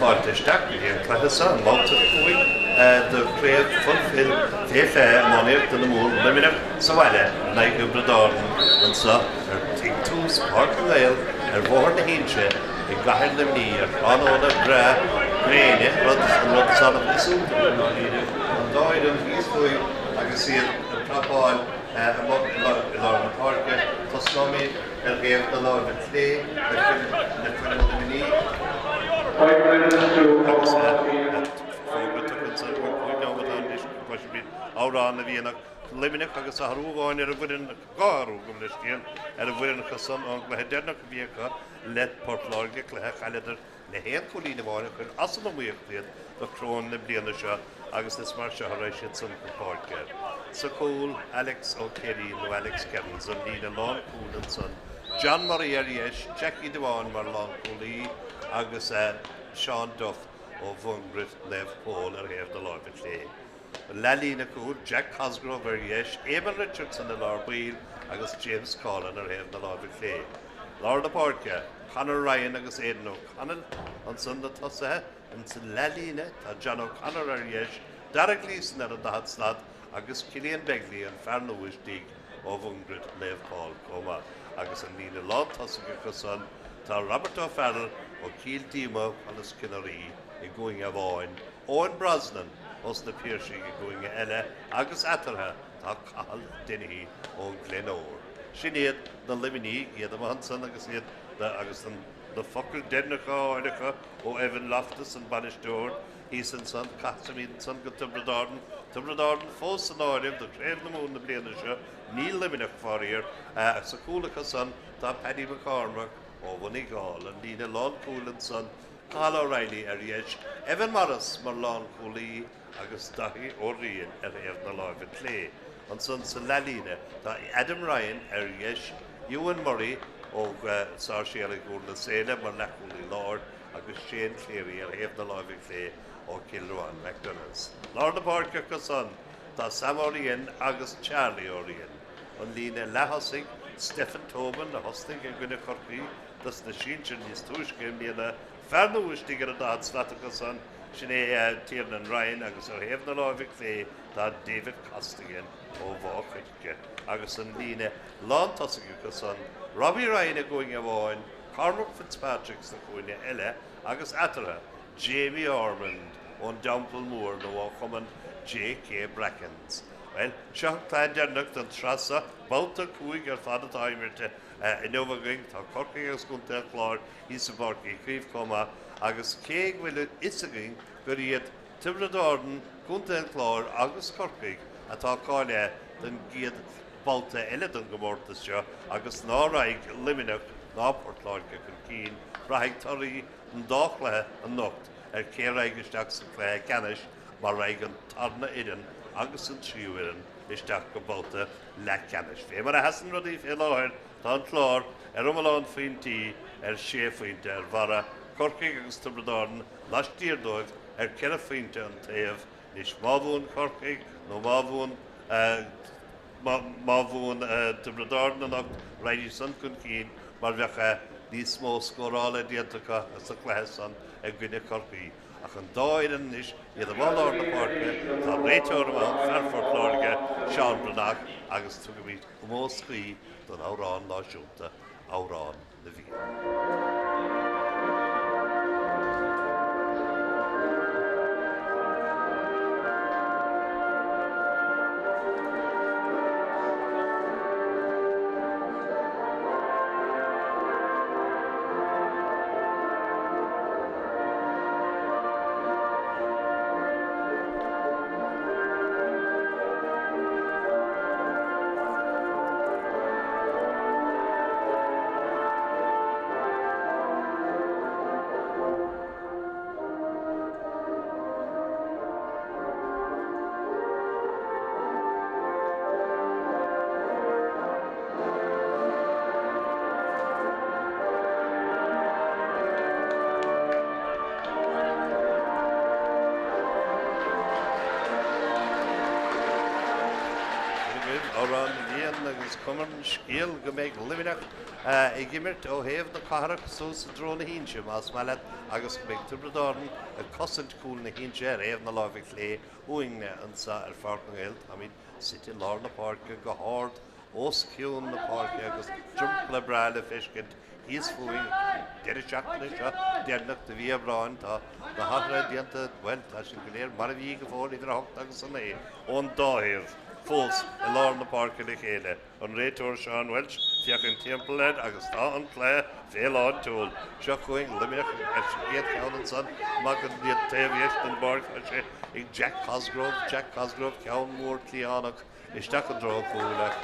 Fáilte isteach go dtí an cluiche seo, i mBabhta 5 de Chraobh Fulfil fé 20 Iománaíochta na Mumhan, Luimneach sa bhaile in aghaidh Thiobraid Árann anseo ar ag tús Páirc na nGael ar Bhóthar na hInse i gcathair Luimnigh ar thráthnóna breá gréine, rud an rud is annamh is iontaí i ndáiríre, an dá fhoireann thíos faoi agus iad ag prapáil amuigh i lár na páirce. Tosnóimid ar thaobh na láimhe clé le foireann Luimnigh agus fógra tugtha ansan go bhfuil 5 nóiméad ann anois go gcloisfimid Amhrán na bhFiann. Luimneach agus athrú amháin ar an bhfoireann, dhá athrú gabh mo leithscéal, ar an bhfoireann acu san ón gcluiche deireanach a bhí acu le Port Láirge, cluiche a chailleadar le haon chúilín amháin a chuir as an iomaíocht iad do choróin na bliana seo agus is mar seo a raghaidh siad san chun páirce. Sa chúl, Alex Ó Céirín nó Alex Kearns, an líne lánchúil ansan, John Murray ar dheis, Jackie Devane mar lánchúlaí agus Seán Duff ó Mhungairit Naomh Pól ar thaobh na láimhe clé. An leathlíne cúil, Jack Cosgrove ar dheis, Eamon Richardson i lár baill agus James Coughlan ar thaobh na láimhe clé. Lár na páirce, Conor Ryan agus Aidan O'Connell ansan na tosaithe. Ins an leathlíne tá John O'Connor ar dheis, Darragh Gleeson ar an daichead slat agus Cillian Begley, an fear nua istigh ó Mhungairit Naomh Paul chomh maith. Agus an líne lántosaigh acu san tá Robert O'Farrell ó Chill Díoma, Camas Cionn Rí, i gcúinne amháin, Eoin Brosnan ós na Piarsaigh i gcúinne eile agus eatarthu tá Cathal Dennehy ón Ghleann Óir. Sin iad na Luimnigh, iad amuigh ansan agus iad agus na focail deireanacha á fháil acu ó Evan Loftus, an bainisteoir, thíos ansan. Casfaimid ansan go Tiobraid Árann. Tiobraid Árann fós san áireamh do Chraobh na Mumhan na bliana seo. Níl Luimneach, faraor. Sa chúl acu san tá Paddy McCormack ó Mhoneygall, an líne lánchúil ansan. Cathal O'Reilly ar dheis, Evan Morris mar lánchúlaí agus Daithí Ó Riain ar thaobh na láimhe clé. Ansan sa leathlíne tá Adam Ryan ar dheis, Ewan Murray ó Sáirséalaigh Dhún na Séile mar leathchúlaí láir agus Shane Cleary ar thaobh na láimhe clé ó Chill Ruáin McDonaghs. Lár na páirce acu san tá Sam Ó Riain agus Charlie Ó Riain. An líne leath-thosaigh, Stephen Tobin a thosnaigh i gcoinne Chorcaí dos na sinsir níos túisce i mbliana, fear nua istigh ar an daichead slat acu san, sin é Tiernan Ryan agus ar thaobh na láimhe clé tá David Costigan ó Mhaigh Coirce agus an líne lántosaigh acu san, Robbie Ryan i gcúinne amháin, Cormac Fitzpatrick sa chúinne eile agus eatarthu, Jamie Ormond ón dTeampall Mór nó ó chumann J.K. Brackens. Bhuel, seo an cluiche deireanach den tsraith seo, babhta 5 ar fad atá imirte Inniu againn tá Corcaigh agus Contae an Chláir thíos i bPáirc Uí Chaoimh chomh maith agus cé go bhfuil a fhios againn gur iad Tiobraid Árann, Contae an Chláir agus Corcaigh atá cáilithe don gcéad bhabhta eile den gcomórtas seo agus ná raghaidh Luimneach ná Port Láirge chun cinn, braithfidh torthaí an dá chluiche anocht ar cé a raghaidh isteach sa chluiche ceannais mar raghaidh an tarna fhoireann agus an tríú fhoireann isteach go babhta leathcheannais. Fé mar a sheasann rudaí fé láthair, tá an Clár ar iomlán phointí ar sé phointe ar bharra, Corcaigh agus Tiobraid Árann laistiar dóibh ar cheithre phointe an taobh. Anois má bhuann Corcaigh nó má bhuann má bhuann Tiobraid Árann anocht, raghaidís san chun cinn mar bheadh níos mó scórála déanta acu sa chluiche san i gcoinne Chorcaí. Ach an dá fhoireann anois, iad amuigh i lár na páirce, tá an réiteoir ann, fear Phort Láirge, Seán Breathnach, agus tugaimid ómós cuí don amhrán náisiúnta, Amhrán na bhFiann. sin Amhrán na bhFiann agus cuma ar an scéal go mbeidh Luimneach ag imirt ó thaobh na cathrach suas i dtreo na hInse, más maith leat, agus go mbeidh Tiobraid Árann ag cosaint cúl na hInse ar thaobh na láimhe clé uainne anseo ar Pháirc na nGael. Táimid suite i lár na páirce go hard os cionn na páirce agus dromchla breá le feiscint thíos fúinn. Deireadh seachtaine seo deireanach de mhí Aibreáin tá na hathruithe déanta, bhuel, tá siad go léir mar a bhí go fóill idir 8 agus 9 ón dá thaobh fós i lár na páirce le chéile. An réiteoir Seán Walsh féachaint timpeall air agus tá an cluiche fé lán tseoil. Seo chugainn Luimneach ar an gcéad cheann ansan amach go dtí an taobh dheis den bpáirc. Tá sé ag Jack Cosgrove, Jack Cosgrove, ceann mór cliathánach isteach i dtreo chúil ach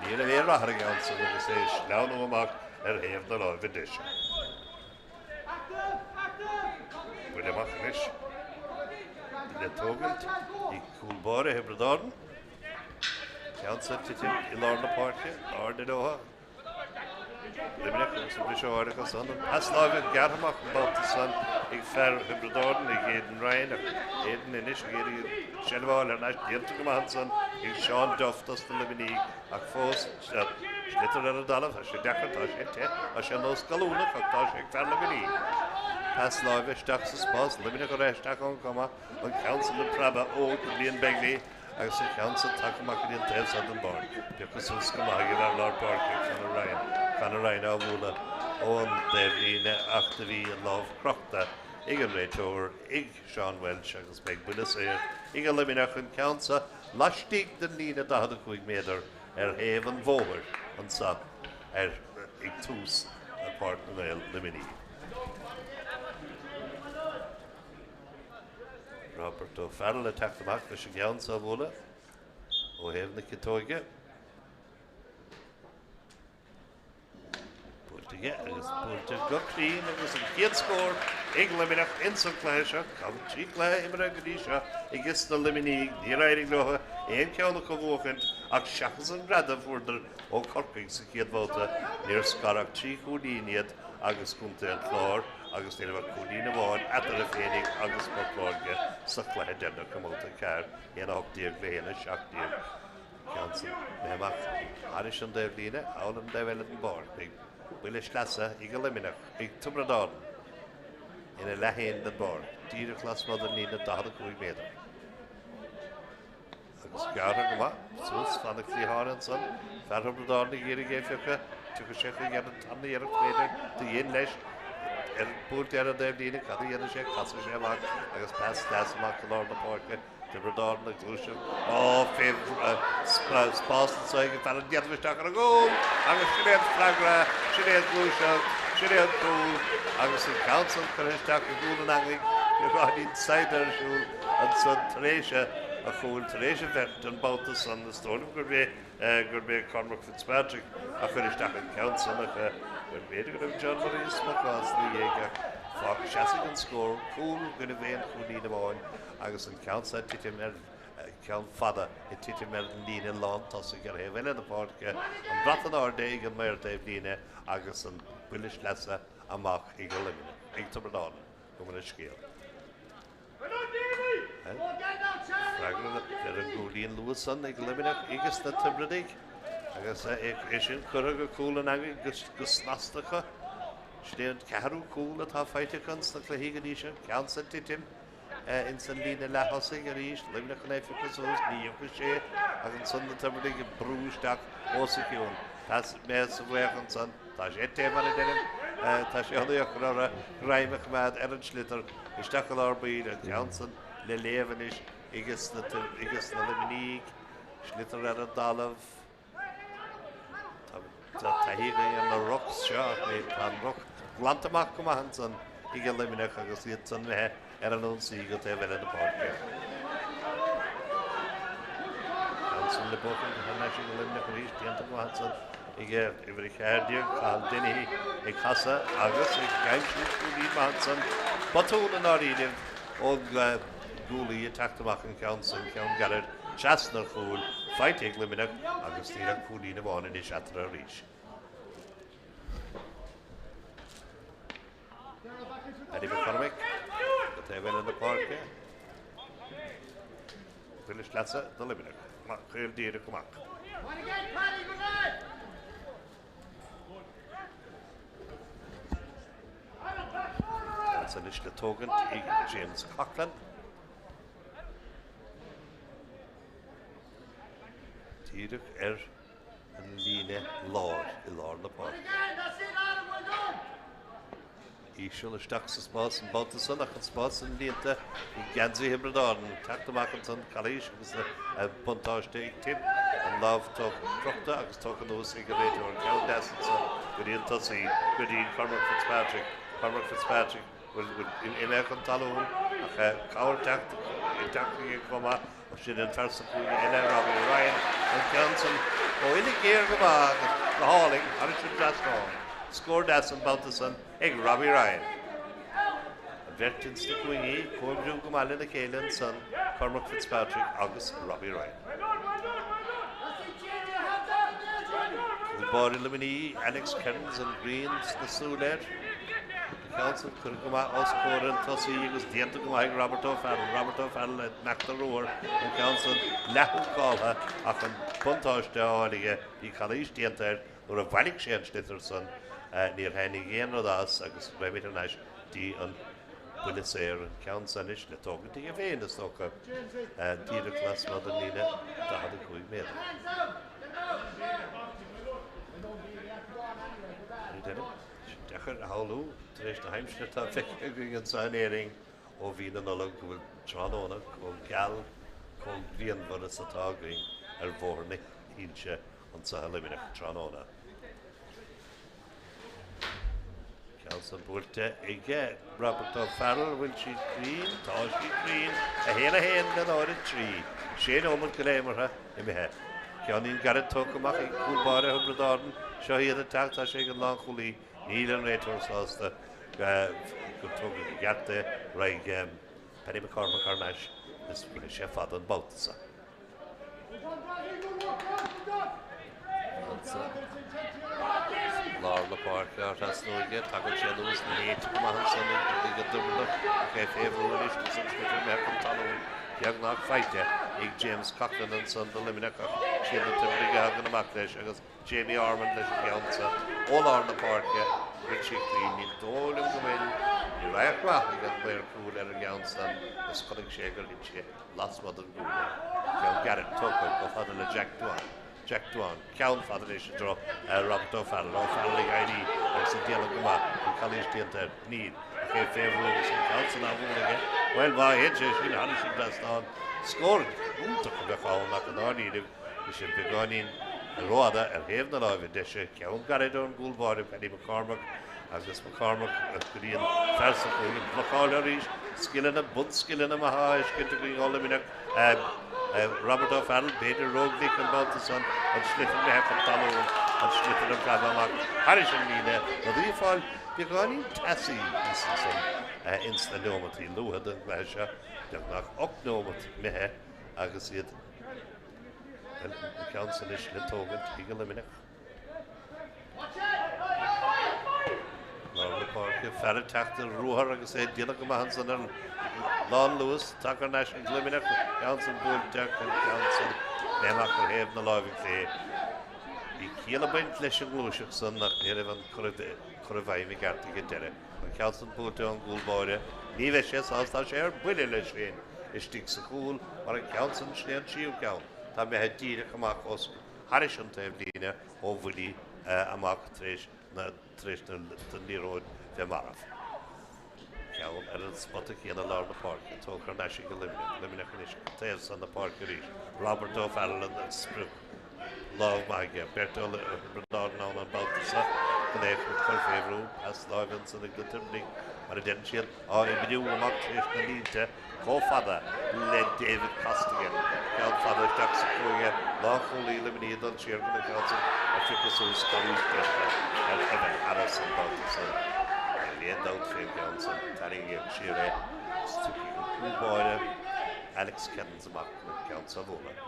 ní raibh aon rath ar an gceann san agus é ag sleamhnú amach ar thaobh na láimhe deise. Buille amach anois le tógaint ag cúl báire Thiobraid Árann. Ceann san ag titim i lár na páirce, airde leo. Luimneach agus an briseadh áirithe san. An pas láimhe gearrtha amach an babhta san ag fear Thiobraid Árann, ag Aidan Ryan, ach Aidan anois ag iarraidh an tseilbh a fháil thar n-ais. Déanta go maith ansan ag Seán Duff dos na Luimnígh ach fós sliotar ar an dtalamh. Tá sé deacair, tá sé te, tá sé nós gallúnach ach tá sé ag fear Luimnigh. Pas láimhe isteach sa spás, Luimneach ag rith isteach ann chomh maith, an ceann san ag preabadh ó Liam Begley. agus an ceann san tagtha amach go dtí an taobh seo den bpáirc. Pioctha suas go maith ag an bhfear lár páirce, Conor Ryan. Conor Ryan á bhualadh ón dtaobhlíne ach do bhí an lámh crochta ag an réiteoir, ag Seán Walsh agus beidh buille saor ag an Luimneach an ceann seo laistigh den líne 45 méadar ar thaobh an bhóthair anseo ar ag tús Páirc na nGael, Luimnigh. Robert O'Farrell ag teacht amach leis an gceann seo a bhualadh ó thaobh na ciotóige. Buailte aige agus buailte go cruinn agus an chéad scór ag Luimneach ins an cluiche seo. 3 cluiche imeartha go dtí seo ages na Luimnígh. Níor éirigh leo aon cheann acu a bhuachaint ach seachas an greadadh a fuaireadar ó Corcaigh sa chéad bhabhta níor scar ach 3 chúilín iad agus Contae an Chláir. agus ní raibh ach cúilín amháin eatarthu féinig agus Port Láirge sa chluiche deireanach i mBabhta 4, 1-18 le 1-17. Ceann san imithe amach thairis an dtaobhlíne, thall ar an dtaobh eile den bpáirc. Beidh buille sleasa ag Luimneach, ag Tiobraid Árann ina leath féin den bpáirc, díreach lasmuigh den líne 45 méadar. Agus gearrtha go maith suas fan na cliatháin ansan, fear Thiobraid Árann ag iarraidh é a phiocadh, tiocfaidh sé chuige ar an tarna iarracht b'fhéidir, do dhein leis, ar buailte ar an dtaobhlíne, cad a dhéanfaidh sé, casfaidh sé amach agus pas deas amach go lár na páirce, Tiobraid Árann ag gluaiseacht, á, fé spás anso ag an fear an déanamh isteach ar an gcúl agus sin é an freagra, sin é an gluaiseacht, sin é an cúl agus an ceann san curtha isteach i gcúl an eangaigh, beagáinín saighde ar siúl ansan tar éis a a chúil tar éis a bheirt an babhta san. Is dóigh liom gurb é gurb é Cormac Fitzpatrick a chuir isteach an ceann san ach b'fhéidir go raibh John Murray ag smocáil ina dhiaidh ach fág seasfaidh an scór, cúl i gcoinnibh aon chúilín amháin agus an ceann san ag titim ar ceann fada ag titim ar an líne lán tosaigh ar thaobh eile na páirce, an brat in airde ag an maor taobhlíne agus an buille sleasa amach ag Luimneach, ag Tiobraid Árann, gabh mo leithscéal. Freagra ar an gcúilín luath san ag Luimneach ages na Tiobradaigh agus é sin curtha go cúl an eangaigh go snasta acu. Sin é an ceathrú cúl atá faighte acu sna cluichí go dtí seo. Ceann san ag titim ins an líne leath-thosaigh arís. Luimneach chun é a phiocadh suas, ní thiocfaidh sé ach ansan na Tiobradaigh ag brú isteach os a chionn. Pas imithe sa bhfaoch ansan. Tá sé te mar a deirim. Tá sé chun eochair orthu greim a choimeád ar an sliotar isteach i lár baill, an ceann san le léamh anois ages na Luimnígh. Sliotar ar an dtalamh. Tá taithí againn ar na rucs seo ach tá an ruc glanta amach go maith ansan ag Luimneach agus iad san imithe ar an ionsaí go taobh eile na páirce. Ansan le buachan thar n-ais ag Luimneach arís, déanta go maith ansan ag uimhir 14, Cathal Dennehy ag casadh agus ag aimsiú cúilín maith ansan. Botún i ndáiríribh ón gcúlaí ag teacht amach an ceann san, ceann gairid trasna an chúil, faighte ag Luimneach agus níl ach cúilín amháin anois eatarthu arís. Paddy McCormick, go taobh eile na páirce. Buille sleasa do Luimneach. Caol díreach amach. Agus anois le tógaint ag James Coughlan. Díreach ar an líne láir i lár na páirce. Íseal isteach sa spás an babhta san ach an spás san líonta ag geansaí Thiobraid Árann. Teacht amach ansan calaois agus buntáiste ag Tipp. An lámh crochta agus tógtha anuas ag an réiteoir. Ceann deas ansan go dtí an tosaí, go dtí Cormac Fitzpatrick. Cormac Fitzpatrick bhfuil imithe chun talún ach cabhair teacht ag teacht chuige chomh maith. Sin an fear sa chúinne eile, Robbie Ryan, an ceann san ó uillinn ghéar go maith agus go hálainn thairis an trasnán. Scór deas an babhta san ag Robbie Ryan. An bheirt ins na cúinní, comhoibriú go maith lena chéile ansan, Cormac Fitzpatrick agus Robbie Ryan. Cúl báire Luimnigh, Alex Kearns, an ghrian sna súile air. An ceann san curtha go maith os comhair an tosaí agus déanta go maith ag Robert O'Farrell. Robert O'Farrell ag imeacht ar ruathar, an ceann san leath-húcáltha ach an buntáiste á fháil aige. Bhí calaois déanta air nuair a bhailigh sé an sliotar san. Níor tháinig aon rud as agus raghaimid thar n-ais dtí an buille saor. An ceann san anois le tógaint aige féin is dócha, díreach lasmuigh den líne 45 méadar. Deacair a shamhlú, tar éis na haimsire atá feicthe againn anseo in Éirinn ó mhí na Nollag, go bhfuil tráthnóna chomh geal, chomh grianmhar is atá againn ar Bhóthar na hInse anseo i Luimneach tráthnóna. Ceann san buailte ag Robert O'Farrell, bhfuil sí cruinn? Tá sí cruinn! 1, 1 le 0, 3. Sé nóiméad go leith imeartha imithe. Ceainnín gairid tógtha amach ag cúl báire Thiobraid Árann. Seo iad ag teacht, tá sé ag an lánchúlaí. Níl an réiteoir sásta gur tógadh i gceart é. Raghaidh Paddy McCormack thar n-ais is raghaidh sé fada an babhta seo. Lár na páirce á thrasnú aige, tagann sé anuas léite go maith ansan ag an dTiobradach ach é fé bhrú anois agus an sliotar imithe chun talún beagnach faighte ag James Coughlan ansan do Luimneach ach siad na Tiobradaigh a thagann amach leis agus Jamie Ormond leis an gceann seo ó lár na páirce, Richie Clean, ní dóigh liom go bhfuil, bhí radharc maith ag an maor cúil ar an gceann san is chonaic sé gur thit sé lasmuigh den gcúl é. Ceann gairid tógtha chomh fada le Jack Dwan. Jack Dwan, ceann fada anois i dtreo Robert O'Farrell. O'Farrell ag éirí agus ag déanamh go maith. Bhfuil calaois déanta air? Níl. Ach é fé bhrú agus an ceann san á bhualadh aige. Bhuel, má théann sé sin thairis an dtrasnán, scór iontach a bheadh ann ach i ndáiríribh bhí sé beagáinín rófhada ar thaobh na láimhe deise. Ceann gairid ón gcúl báire Paddy McCormack agus McCormack go dtí an fear sa chúl ag blocáil arís. Scileanna, bunscileanna maithe á fheiscint againn ó Luimneach. Robert O'Farrell, b'fhéidir róghlic an babhta san, an sliotar imithe chun talún, an sliotar ag preabadh amach thairis an líne, rudaí ag fáil beagáinín teasaí thíos ansan ins na neomataí luatha den gcluiche seo, beagnach 8 neomat imithe agus iad an ceann san anois le tógaint ag Luimneach. Lár na páirce, fear ag teacht ar ruathar agus é ag déanamh go maith ansan ar lánluas, tagtha thar n-ais ag Luimneach, an ceann san buailte ach an ceann san imithe amach ar thaobh na láimhe clé. Bhí ciall ag baint leis an ngluaiseacht san ach ní raibh an cur i bhfeidhm i gceart ag an deireadh. An ceann san buailte ón gcúl báire, ní bheidh sé sásta, tá sé ar buile leis féin istigh sa chúl mar an ceann san, sin é an tríú ceann, tá imithe díreach amach os thairis an taobhlíne ó bhuillí amach tar éis na tar éis don liathróid bheith marbh. Ceann ar an spota céanna lár na páirce, tógtha thar n-ais ag Luimneach. Luimneach anois taobh san na páirce arís. Robert O'Farrell an sprioc. Lámh maith aige. Beirt ó Thiobraid Árann ann an babhta seo chun é a chur fé bhrú. Pas láimhe ansan ag na Tiobradaigh mar a deireann siad á oibriú amach tar éis na línte. chomh fada le David Costigan. Ceann fada isteach sa chúinne, lánchúlaí Luimnigh ag dul siar chun an ceann san a phiocadh suas, calaois déanta ar Evan Harris an babhta san. Níl aon dabht fén gceann san, tarraingíodh siar é agus tiocfaidh an cúl báire Alex Kearns amach chun an ceann so a bhualadh.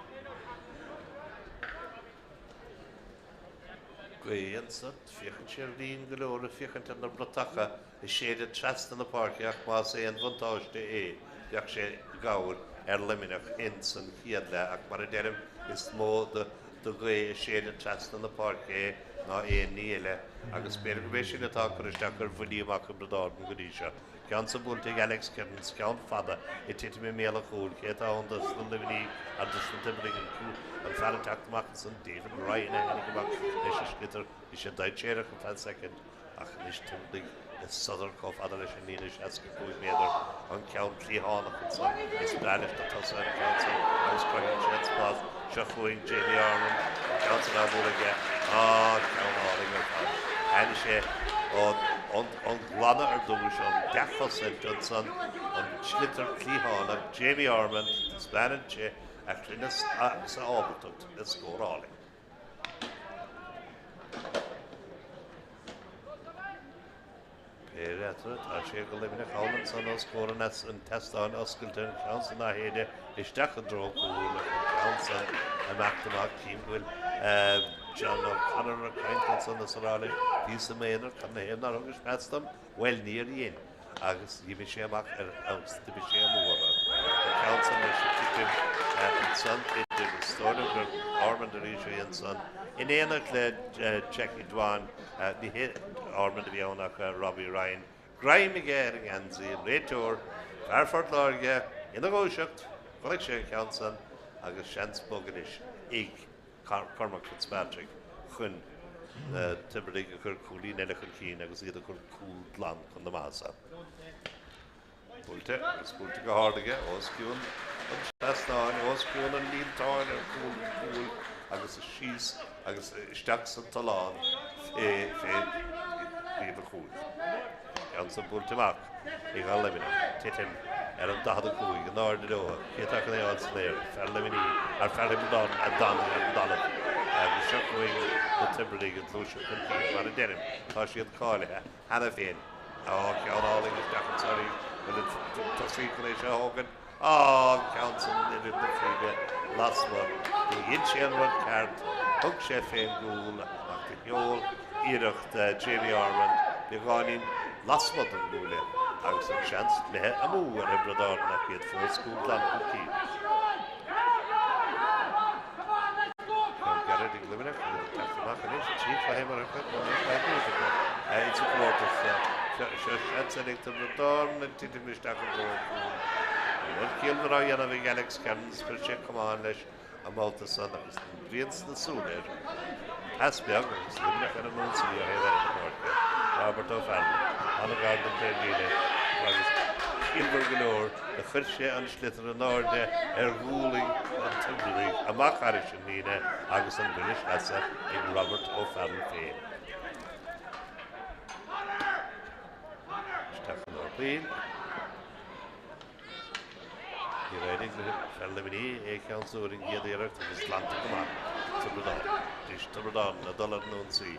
Gaoth anso, féachann sé righin go leor ag féachaint ar na bratacha ag séideadh trasna na páirce ach más aon bhuntáiste é bheadh sé i gcabhair ar Luimneach ins an chéad leath ach mar a deirim is mó de ghaoth a séideann trasna na páirce é ná aon ní eile agus b'fhéidir gurb é sin atá ag cur isteach ar bhuillí amach Thiobraid Árann go dtí seo. Ceann san buailte ag Alex Kearns, ceann fada ag titim i mbéal an chúil. Cé atá ann dos na Luimnigh agus dos na Tiobradaigh an cúl an fear ag teacht amach ansan David Ryan a tháinig amach leis an sliotar. Bhí sé dainséarach ar feadh soicind ach anois Tiobradaigh i sodar chomh fada leis an líne 65 méadar. An ceann cliathánach ansan is breá leis na tosaithe an ceann san agus cruthaíonn sé an spás. Seo chugainn Jamie Ormond, an ceann san á bhualadh aige. Á, ceann álainn ar fad. Tháinig sé ón ghlanadh ar dtúis, an dea-chosaint ansan, an sliotar cliathánach, Jamie Ormond, taispeánann sé a chruinneas agus a ábaltacht le scóráil. Péire eatarthu, tá sé ag Luimneach thall ansan os comhair an tseastáin oscailte, an ceann san á shéideadh isteach i dtreo cúil ach an ceann san imeacht amach. Tchím go bhfuil John O'Connor ag caint ansan is ag rá leis, bhíos i m'aonar, cad 'na thaobh nár thugais pas dom? Bhuel, níor dhein. Agus d'imigh sé amach ar agus d'imigh sé amú orthu. An ceann san leis ag titim ansan idir, is dóigh liom gur Ormond arís é ansan, in éineacht le Jackie Dwan, ní hé Ormond a bhí ann ach Robbie Ryan. Greim aige ar an ngeansaí, an réiteoir, fear Phort Láirge, ina dhúiseacht, chonaic sé an ceann san agus seans bog anois ag Cormac Fitzpatrick chun na Tiobradaigh a chur cúilín eile chun cinn agus iad a chur cúl glan chun na maitheasa. Buailte agus buailte go hard aige os cionn an trasnáin, os cionn an líontáin ar chúl an chúil agus síos agus isteach sa tollán fé thaobh an chúil. Ceann san buailte amach ag Luimneach, titim ar an 45 in airde leo, cé atá chun é a fháil san aer? Fear Luimnigh, ar fear Thiobraid Árann a d'fhan ar an dtalamh agus seo chugainn na Tiobradaigh ag gluaiseacht chun cinn. Mar a deirim, tá siad cáilithe cheana féin. Á, ceann álainn isteach anso arís, bhfuil an tosaí chun é seo a thógaint? Á, an ceann san oiread na fríde lasmuigh. Do dhein sé an rud ceart, thug sé fén gcúl ach do sheol iarracht Jamie Ormond beagáinín lasmuigh den gcuaille agus an seans imithe amú ar Thiobraid Árann ach iad fós cúl glan chun cinn. Ceann gairid ag Luimneach iad ag teacht amach anois, 3 chluiche imeartha acu, gan aon chluiche buaite acu. Insa chomórtas seo seans eile ag Tiobraid Árann ag titim isteach i dtreo an chúil. An rud ciallmhar á dhéanamh ag Alex Kearns, chuir sé camán leis an mbabhta san agus an ghrian sna súile air. Pas beag agus Luimneach ar an ionsaí ó thaobh eile na páirce. Robert O'Farrell an-ghar don taobhlíne agus ciallmhar go leor do chuir sé an sliotar in airde ar ghualainn an Tiobradaigh amach thairis an líne agus an buille sleasa ag Robert O'Farrell féin. Isteach i lár baill. Níor éirigh le fear Luimnigh é a cheansú ar an gcéad iarracht agus glanta go maith Tiobraid Árann. Anois Tiobraid Árann ag dul ar an ionsaí.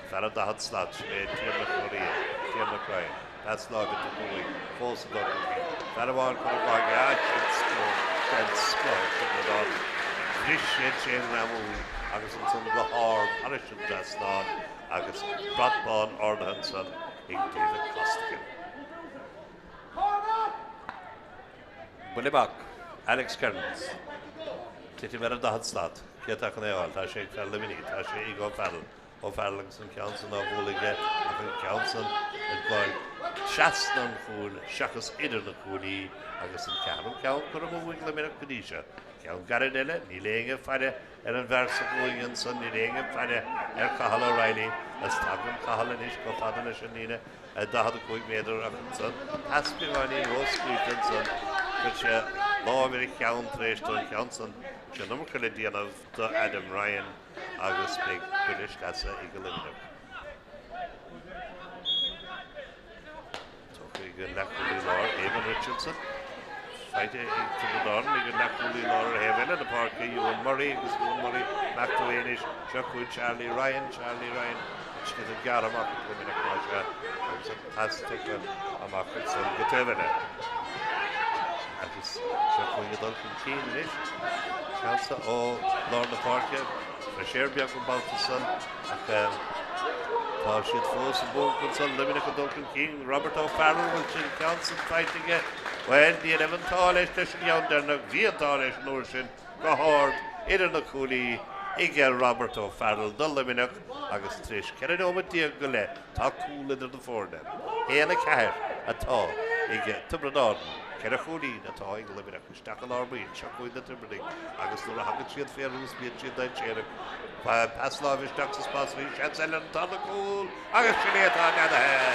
Fear an 40 slat, sin é Tiarnach Ó Riain, Tiarnach Ryan. Pas láimhe tugtha uaidh, fós ag dul chun cinn. Fear amháin curtha aige, ah sin scór den scoth ag Tiobraid Árann. Bhris sé trén ngreamú agus ansan go hard thairis an dtrasnán agus brat bán ardaithe ansan ag David Costigan. Buille amach, Alex Kearns. Titim ar an 40 slat. Cé atá chun é a fháil? Tá sé ag fear Luimnigh. Tá sé ag O'Farrell. O'Farrell agus an ceann san á bhualadh aige ach an ceann san ag goil trasna an chúil seachas idir na cuaillí agus an ceathrú ceann curtha amú ag Luimneach go dtí seo. Ceann gairid eile, níl éinne ag faire ar an bhfear sa chúinne ansan, níl éinne ag faire ar Cathal O'Reilly. Is tagann Cathal anois chomh fada leis an líne 45 méadar ach ansan pas beagáinín róscaoilte ansan, chuir sé lámh ar a cheann tar éis don cheann san sé an iomarca le déanamh do Adam Ryan agus beidh buille sleasa ag Luimneach. Tugtha ag an leathchúlaí láir, Eamon Richardson. Faighte ag Tiobraid Árann ag an leathchúlaí láir ar thaobh eile na páirce, Ewan Murray agus Ewan Murray imeacht uaidh anois. Seo chugainn Charlie Ryan, Charlie Ryan, sliotar gearrtha amach ag Luimneach más ea agus an pas tugtha amach ansan go taobh eile. Agus seo chugainn ag dul chun cinn anois. Seans ó lár na páirce. Fresh air beag an babhta san ach tá siad fós i bponc ansan, Luimneach ag dul chun cinn. Robert O'Farrell, bhfuil sin ceann san faighte aige? Bhuel, ní raibh an t-ádh leis leis an gceann deireanach, bhí an t-ádh leis an uair sin go hard idir na cuaillí ag Robert O'Farrell do Luimneach agus tar éis 14 nóiméad go leith tá cúl idir na foirne. 1-4 atá ag Tiobraid Árann, ceithre chúilín atá ag Luimneach. Isteach i lár baill, seo chugainn na Tiobradaigh agus nuair a thagann siad fé thús bíonn siad dainséarach. Pas láimhe isteach sa spás arís, seans eile ar an tarna cúl agus sin é atá neadaithe!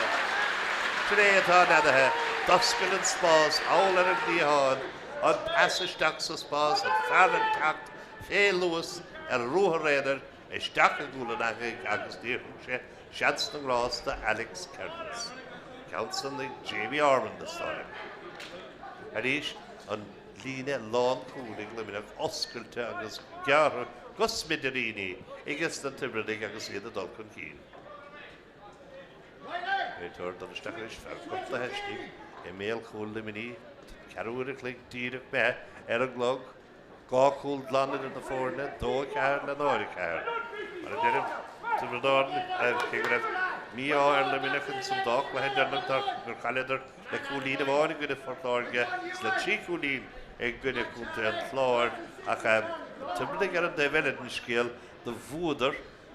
Sin é atá neadaithe! D'oscail an spás thall ar an gcliathán, an pas isteach sa spás, an fear ag teacht fé luas ar ruathar aonair isteach i gcúl an eangaigh agus níor thug sé seans na ngrást do Alex Kearns. Ceann san ag Jamie Ormond is dóigh liom. Arís, an líne lánchúil ag Luimneach oscailte agus gearrtha go smidiríní ages na Tiobradaigh agus iad ag dul chun cinn. Réiteoir ag dul isteach arís, fear gortaithe istigh i mbéal chúil Luimnigh, ceathrú uair a chloig díreach imithe ar an gclog. 2 chúl glan idir na foirne, 2, 4 le 0, 4. Mar a deirim, Tiobraid Árann, cé go raibh mí-ádh ar Luimneach ins an dá chluiche deireanach tar gur chailleadar le cúilín amháin i gcoinne Phort Láirge is le 3 chúilín i gcoinne Chontae an Chláir ach na Tiobradaigh ar an dtaobh eile den scéal do bhuadar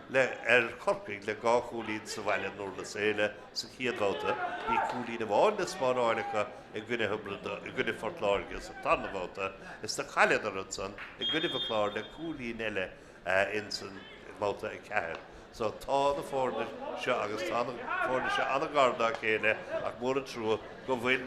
le ar Chorcaigh le 2 chúilín sa bhaile i nDurlas Éile sa chéad bhabhta. Bhí cúilín amháin le spáráil acu i gcoinne Thiobraid i gcoinne Phort Láirge sa tarna bhabhta is do chailleadar ansan i gcoinnibh an Chláir le cúilín eile ins an mbabhta 4. So tá na foirne seo agus tá na foirne seo an-ghar dá chéile ach mór an trua go bhfuil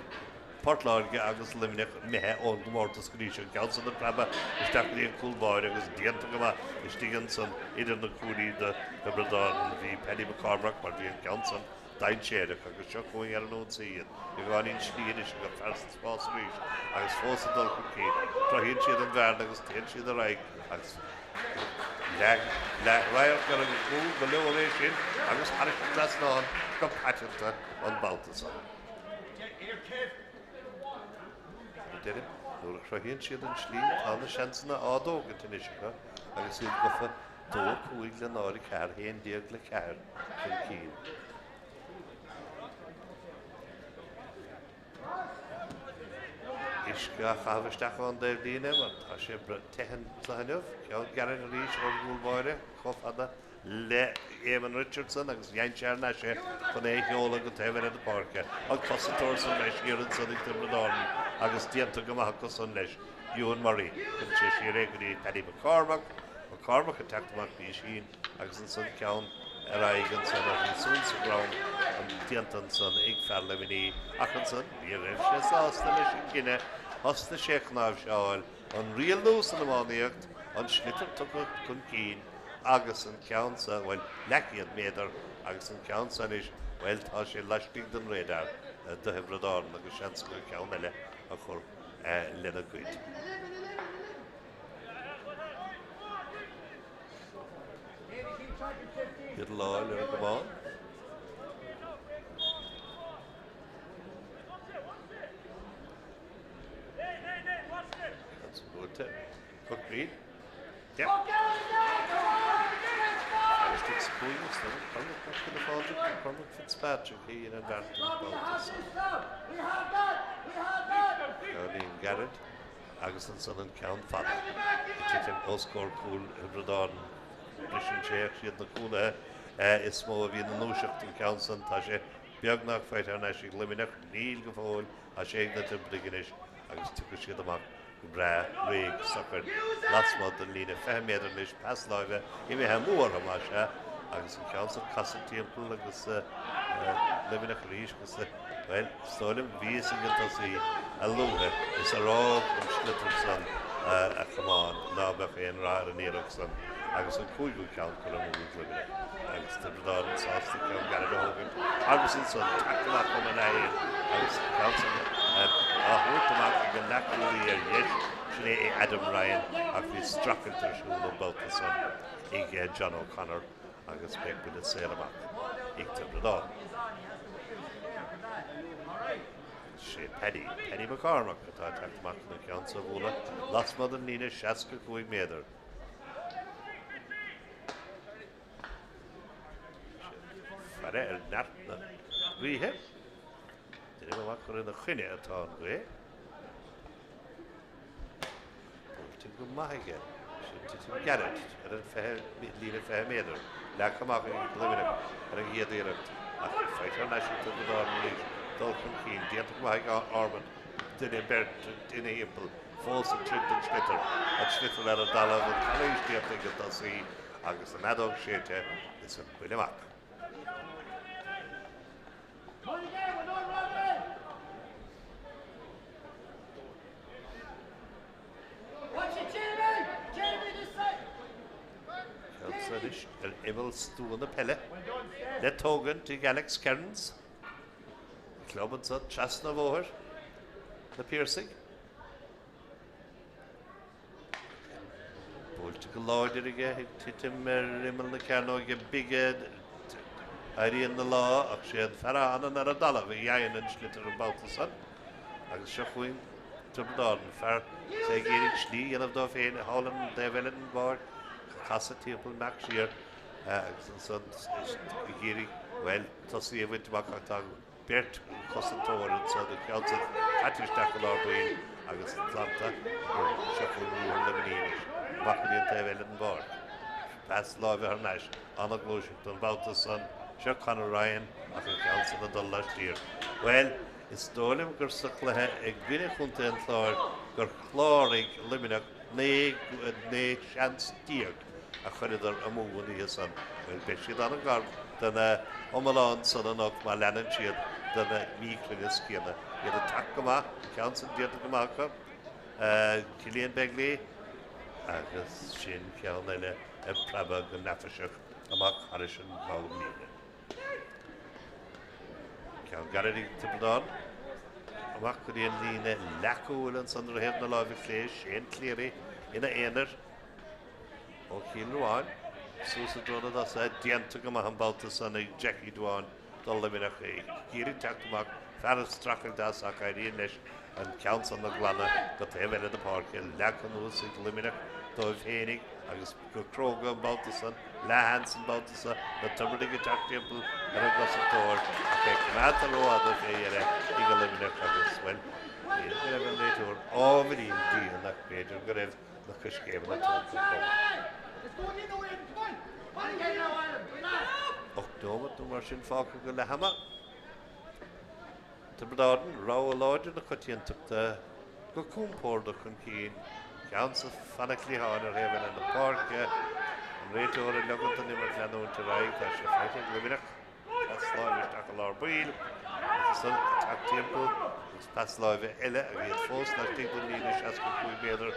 Port Láirge agus Luimneach imithe ón gcomórtas go dtí seo. An ceann san ag preabadh isteach go dtí an cúl báire agus déanta go maith istigh ansan idir na cuaillí do Thiobraid Árann. Bhí Paddy McCormack mar bhí an ceann san dainséarach agus seo chugainn ar an ionsaí iad. Beagáinín slí anois ag an fear sa spás arís agus fós ag dul chun cinn. Cruthaíonn siad an bhearna agus téann siad ar aghaidh agus leath-radharc ar an gcúl go leor é sin agus thairis an trasnán go paiteanta an babhta san. Ar deireadh, nuair a chruthaíonn siad an tslí, tá na seansanna á dtógaint anois acu agus iad gafa 2, 5 le 0, 4, 11 le 4 chun cinn. Uisce á chaitheamh isteach ón dtaobhlíne mar tá sé te anseo inniu. Ceann gairid arís ón gcúl báire chomh fada le Éamonn Richardson agus dhein sé thar n-ais é chun é a sheoladh go taobh eile na páirce. An cosantóir sa bhreis thiar ansan ag Tiobraid Árann agus déanta go maith acu san leis. Eoghan Murray. Cuireann sé siar é go dtí Paddy McCormack. McCormack ag teacht amach písín agus ansan ceann ar aghaidh ansan a bhí suan sa gcrann déanta ansan ag fear Luimnigh ach ansan ní raibh sé sásta leis an gcinneadh. Thosnaigh sé ag cnáimhseáil. An riail nua san iománaíocht, an sliotar tugtha chun cinn. Agus an ceann seo, bhuel, leathchéad méadar, agus an ceann seo anois, bhuel, tá sé laistigh den radar do Thiobraid Árann agus seans acu ceann eile a chur lena gcuid. Biodaláil ar an gcamán. Seans buailte. Cockney. Istigh sa chúinne, is dóigh, Cormac Mac Giolla Phádraig nó Cormac Fitzpatrick a dhein an bheart an babhta seo. Ceainnín gairid agus ansan an ceann fada ag titim os comhair cúl Thiobraid Árann. Briseann sé ach siad na cúlaithe is mó a bhíonn i ndúiseacht an ceann san. Tá sé beagnach faighte thar n-ais ag Luimneach. Níl go fóill. Tá sé ag na Tiobradaigh anois agus tiocfaidh siad amach go breá réidh socair lasmuigh den líne 20 méadar anois, pas láimhe imithe amú orthu más ea, agus an ceann san casadh timpeall agus Luimneach arís agus, bhuel, is dóigh liom, bhí fhios ag an tosaí a luaithe is ar fhág an sliotar san a chamán ná beadh aon rath ar an iarracht san agus an cúigiú ceann curtha amú ag Luimneach agus Tiobraid Árann sásta ceann gairid a thógaint agus ansan teacht amach óna leath agus an ceann san á thabhairt amach ag an leathchúlaí ar dheis, sin é Adam Ryan ach bhí streachailt ar siúl an babhta san ag John O'Connor agus beidh buille saor amach ag Tiobraid Árann. Sé Paddy, Paddy McCormack atá ag teacht amach chun an ceann so a bhualadh lasmuigh den líne 65 méadar. Faire ar neart na gaoithe. Deirim amach gur ina choinne atá an ghaoth. Titim go maith aige. Sin titim gairid ar an líne 20 méadar. Leagtha amach ag Luimneach ar an gcéad iarracht ach faighte thar n-ais ag Tiobraid Árann arís. Dul chun cinn déanta go maith ag Ormond. Duine, beirt ina thimpeall. Fós ag troid don sliotar. An sliotar ar an dtalamh, an calaois déanta ag an dtosaí agus an fheadóg séidte is an buille amach. Ceann anois ar imeall stua na peile le tógaint ag Alex Kearns. Club ansan trasna an bhóthair, Na Piarsaigh. Buailte go láidir aige ag titim ar imeall na cearnóige bige. Éiríonn na lá ach sé an fear a fhanann ar an dtalamh a fhaigheann an sliotar an babhta san. Agus seo chugainn Tiobraid Árann, fear is é ag iarraidh slí a dhéanamh dó féin thall an taobh eile den bpáirc, casadh timpeall, imeacht siar agus ansan ag iarraidh, bhuel, tosaí a bhaint amach ach tá beirt chosantóir ansan, an ceann san caite isteach i lár baill agus glanta seo chugainn ruathar Luimnigh anois, amach go dtí an taobh eile den bpáirc. Pas láimhe thar n-ais, an-ghluaiseacht an babhta san, seo Conor Ryan ach an ceann san ag dul laistiar. Bhuel, is dóigh liom gur sa chluiche i gcoinne Chontae an Chláir gur chláraigh Luimneach 19 seans a chuireadar amú an oíche san. Bhuel, beidh siad an-ghar don iomlán san anocht má leanann siad den míchruinneas céanna. Iad ag teacht go maith, an ceann san déanta go maith acu. Cillian Begley agus sin ceann eile ag preabadh go neafaiseach amach thairis an bhall líne. Ceann gairid ag Tiobraid Árann amach go dtí an líne leathchúil ansan ar thaobh na láimhe clé, Shane Cleary ina aonar ó Chill Ruáin suas i dtreo na dtosaithe, déanta go maith an babhta san ag Jackie Dwan do Luimneach ag iarraidh teacht amach, fear ag streachailt as ach éiríonn leis an ceann san a ghlanadh go taobh eile na páirce, leagtha anuas ag Luimneach dóibh fhéinig agus go cróga an babhta san, leathsheans an babhta so, na Tiobradaigh ag teacht timpeall ar an gcosantóir ach é coimeádta rófhada fé dheireadh ag Luimneach agus, bhuel, b'fhéidir go raibh an réiteoir ábhairín dian ach b'fhéidir go raibh na coiscéimeanna tógtha chomh maith. 8 nóiméad nó mar sin fágtha go leath ama. Tiobraid Árann, rogha láidir na coitiantachta go compordach chun cinn, ceann sa phanna cliatháin ar thaobh eile na páirce, an réiteoir ag ligean don imirt leanúint ar aghaidh, tá sé faighte ag Luimneach. Pas láimhe isteach i lár baill agus ansan ag teacht timpeall agus pas láimhe eile ach iad fós laistigh den líne 65 méadar.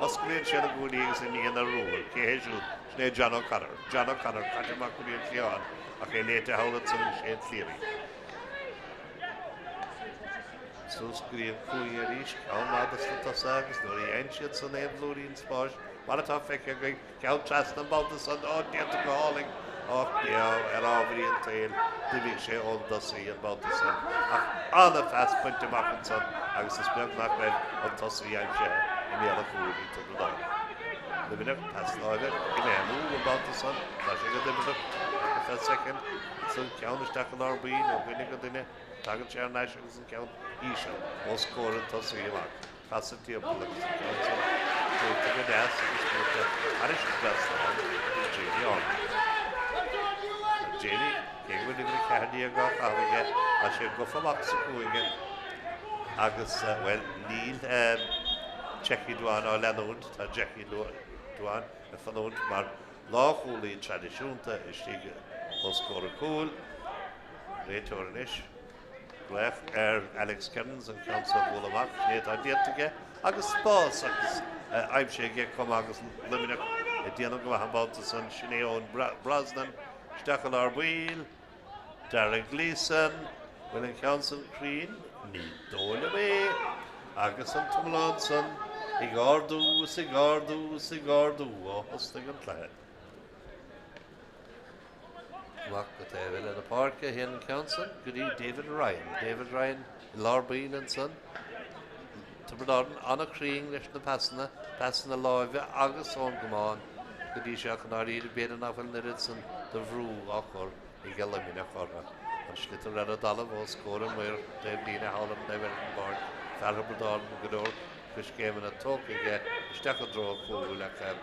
Osclaíonn sé na guaillí agus imíonn ar ruathar. Cé hé siúd? Sin é John O'Connor. John O'Connor caite amach go dtí an cliathán ach é léite thall ansan ag Shane Cleary. Suas go dtí an cúinne arís, ceann maith dos na tosaithe agus nuair a fhaigheann siad san aon bhlúirín spáis, mar atá feicthe againn, Ceann trasna an babhta san, ó, déanta go hálainn, ach ar ámharaí an tsaoil, d'imigh sé ón dtosaí an babhta san. Ach an-phas bainte amach ansan agus is beag nach raibh an tosaí aimsithe i mbéal an chúil ag Tiobraid Árann. Luimneach, pas láimhe, imithe amú an babhta san, tá sé go Tiobraideach ar feadh soicind, ansan ceann isteach i lár baill ó dhuine go duine, tagann sé thar n-ais agus an ceann íseal os comhair an tosaí amach. Casadh timpeall agus an ceann san buailte go deas agus buailte thairis an dtrasnán ag Jamie Ormond. Tá Jamie, cé go bhfuil uimhir 14 á chaitheamh aige, tá sé gafa amach sa chúinne agus, bhuel, níl Jackie Dwan á leanúint, tá Jackie Dwan ag fanúint mar lánchúlaí traidisiúnta istigh os comhair an chúil. Réiteoir anois. Glaoch ar Alex Kearns an ceann seo a bhualadh amach, sin é atá déanta aige agus spás agus aimsithe aige chomh maith agus Luimneach ag déanamh go maith an babhta san. Sin é Eoin Brosnan isteach i lár baill. Darragh Gleeson, bhfuil an ceann san cruinn? Ní dóigh liom é! Agus an t-iomlán san ag ardú is ag ardú is ag ardú ó thosnaigh an cluiche. Amach go taobh eile na páirce a théann an ceann san go dtí David Ryan. David Ryan i lár baill ansan. Tiobraid Árann an-chruinn leis na pasanna, pasanna láimhe agus ón gcamán go dtí seo ach i ndáiríre b'fhéidir nach bhfuil an oiread san de bhrú á chur ag Luimneach orthu. An sliotar ar an dtalamh os comhair an maor taobh líne thall ar an taobh eile den bpáirc. Fear Thiobraid Árann go leor coiscéimeanna tógtha aige. isteach i dtreo an chúil ach an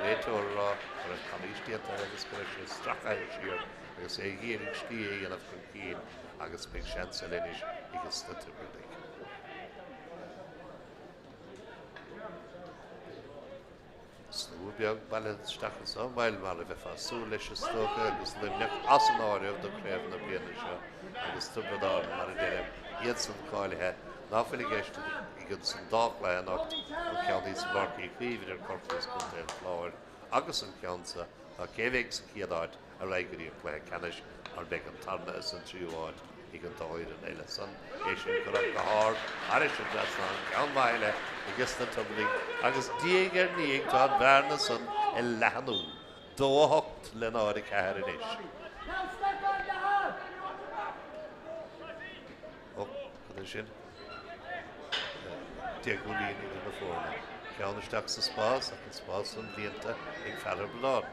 réiteoir ag rá go raibh calaois déanta air agus go raibh sé stracaithe siar agus é ag iarraidh slí a dhéanamh chun cinn agus beidh seans eile anois aige na Tiobradaigh. Slua beag bailithe isteach anso, bhuel, mar a bheifeá ag súil leis is dócha, agus Luimneach as an áireamh do chraobh na bliana seo agus Tiobraid Árann, mar a deirim, iadsan cáilithe. Ná fuil i gceist ag an san dá chluiche anocht, an ceann thíos i bPáirc Uí Chaoimh idir Corcaigh agus Contae an Chláir agus an ceann so, ná cé bheidh sa chéad áit ar aghaidh go dtí an cluiche ceannais mar beidh an tarna is an tríú áit ag an dá fhoireann eile san. É sin curtha go hard thairis an dtrasnán, ceann maith eile aige sna Tiobradaigh agus diaidh ar ndiaidh tá an bhearna san ag leathnú, 2, 8 le 0, 4 anois. Ó, cad é sin? Déagúilín idir na foirne. Ceann isteach sa spás ach an spás san líonta ag fear Thiobraid Árann.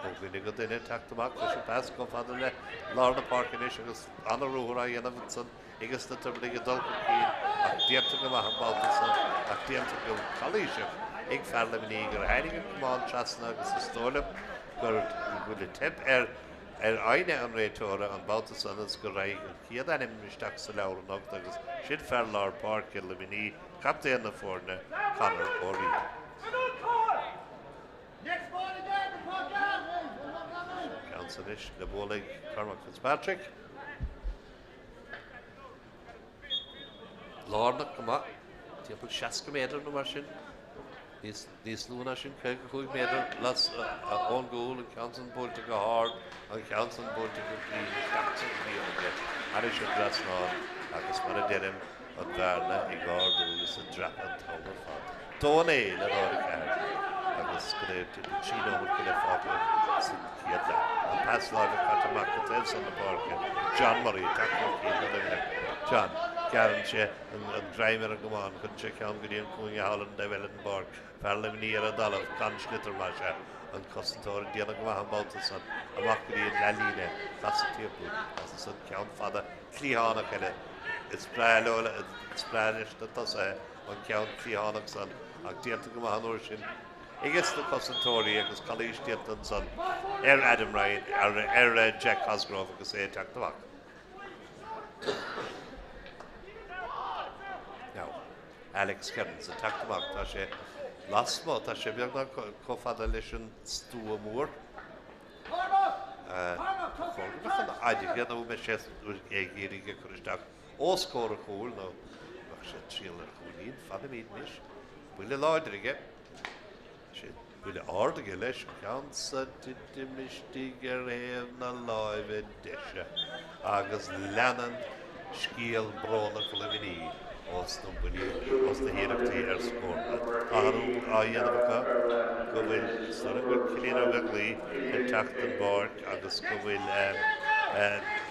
Ó dhuine go duine ag teacht amach leis an bpas chomh fada le lár na páirce anois agus an-ruathar á dhéanamh ansan aige sna Tiobradaigh ag dul chun cinn ach déanta go maith an babhta san ach déanta go calaoiseach ag fear Luimnigh gur tháinig an camán trasna agus is dóigh liom gur go bhfuil ag teip ar ar fhoighne an réiteora an babhta san is go raghaidh an chéad ainm isteach sa leabhar anocht agus sin fear lár páirce Luimnigh, captaen na foirne, Conor Ó Riain. Ceann san anois le bualadh ag Cormac Fitzpatrick. Lárnach go maith, timpeall 60 méadar nó mar sin. Níos lú ná sin, 55 méadar ón gcúl, an ceann san buailte go hard, an ceann san buailte go cruinn isteach sa líon aige thairis an dtrasnán agus mar a deirim, an bhearna ag ardú is ag dreapadh an t-am ar fad. 2 9 le 0 4 agus go raibh timpeall 3 nóiméad go leith fágtha sa chéad leath. An pas láimhe caite amach go taobh san na páirce, John Murray ag teacht chun cinn do Luimneach. John, gearrann sé. An greim ar an gcamán, cuireann sé ceann go dtí an cúinne thall ar an dtaobh eile den bpáirc. Fear Luimnigh ar an dtalamh, gan sliotar, más ea. An cosantóir ag déanamh go maith an babhta san. Amach go dtí an leathlíne, casadh timpeall, agus ansan ceann fada cliathánach eile. Is breá leo, is breá leis na tosaithe an ceann cliathánach san, ach déanta go maith an uair sin aige sna cosantóirí agus calaois déanta ansan ar Adam Ryan, ar Jack Cosgrove agus é ag teacht amach. Now, Alex Kearns ag teacht amach, tá sé lasmuigh, tá sé beagnach chomh fada leis an stua mór. Chóir go mbeadh an fhaid aige nó mbeidh sé ag iarraidh é a chur isteach os comhair an chúil nó bheadh sé ag triall ar chúilín. Fanfaimid anois. Buille láidir aige. Sé buille ard aige leis, an ceann san ag titim istigh ar thaobh na láimhe deise agus leanann scéal brónach Luimnigh ós na buillí, ós na hiarrachtaí ar scóranna. Tá athrú á dhéanamh acu go bhfuil, is dóigh liom go bhfuil Cillian Ó Beaglaoi ag teacht den bpáirc agus go bhfuil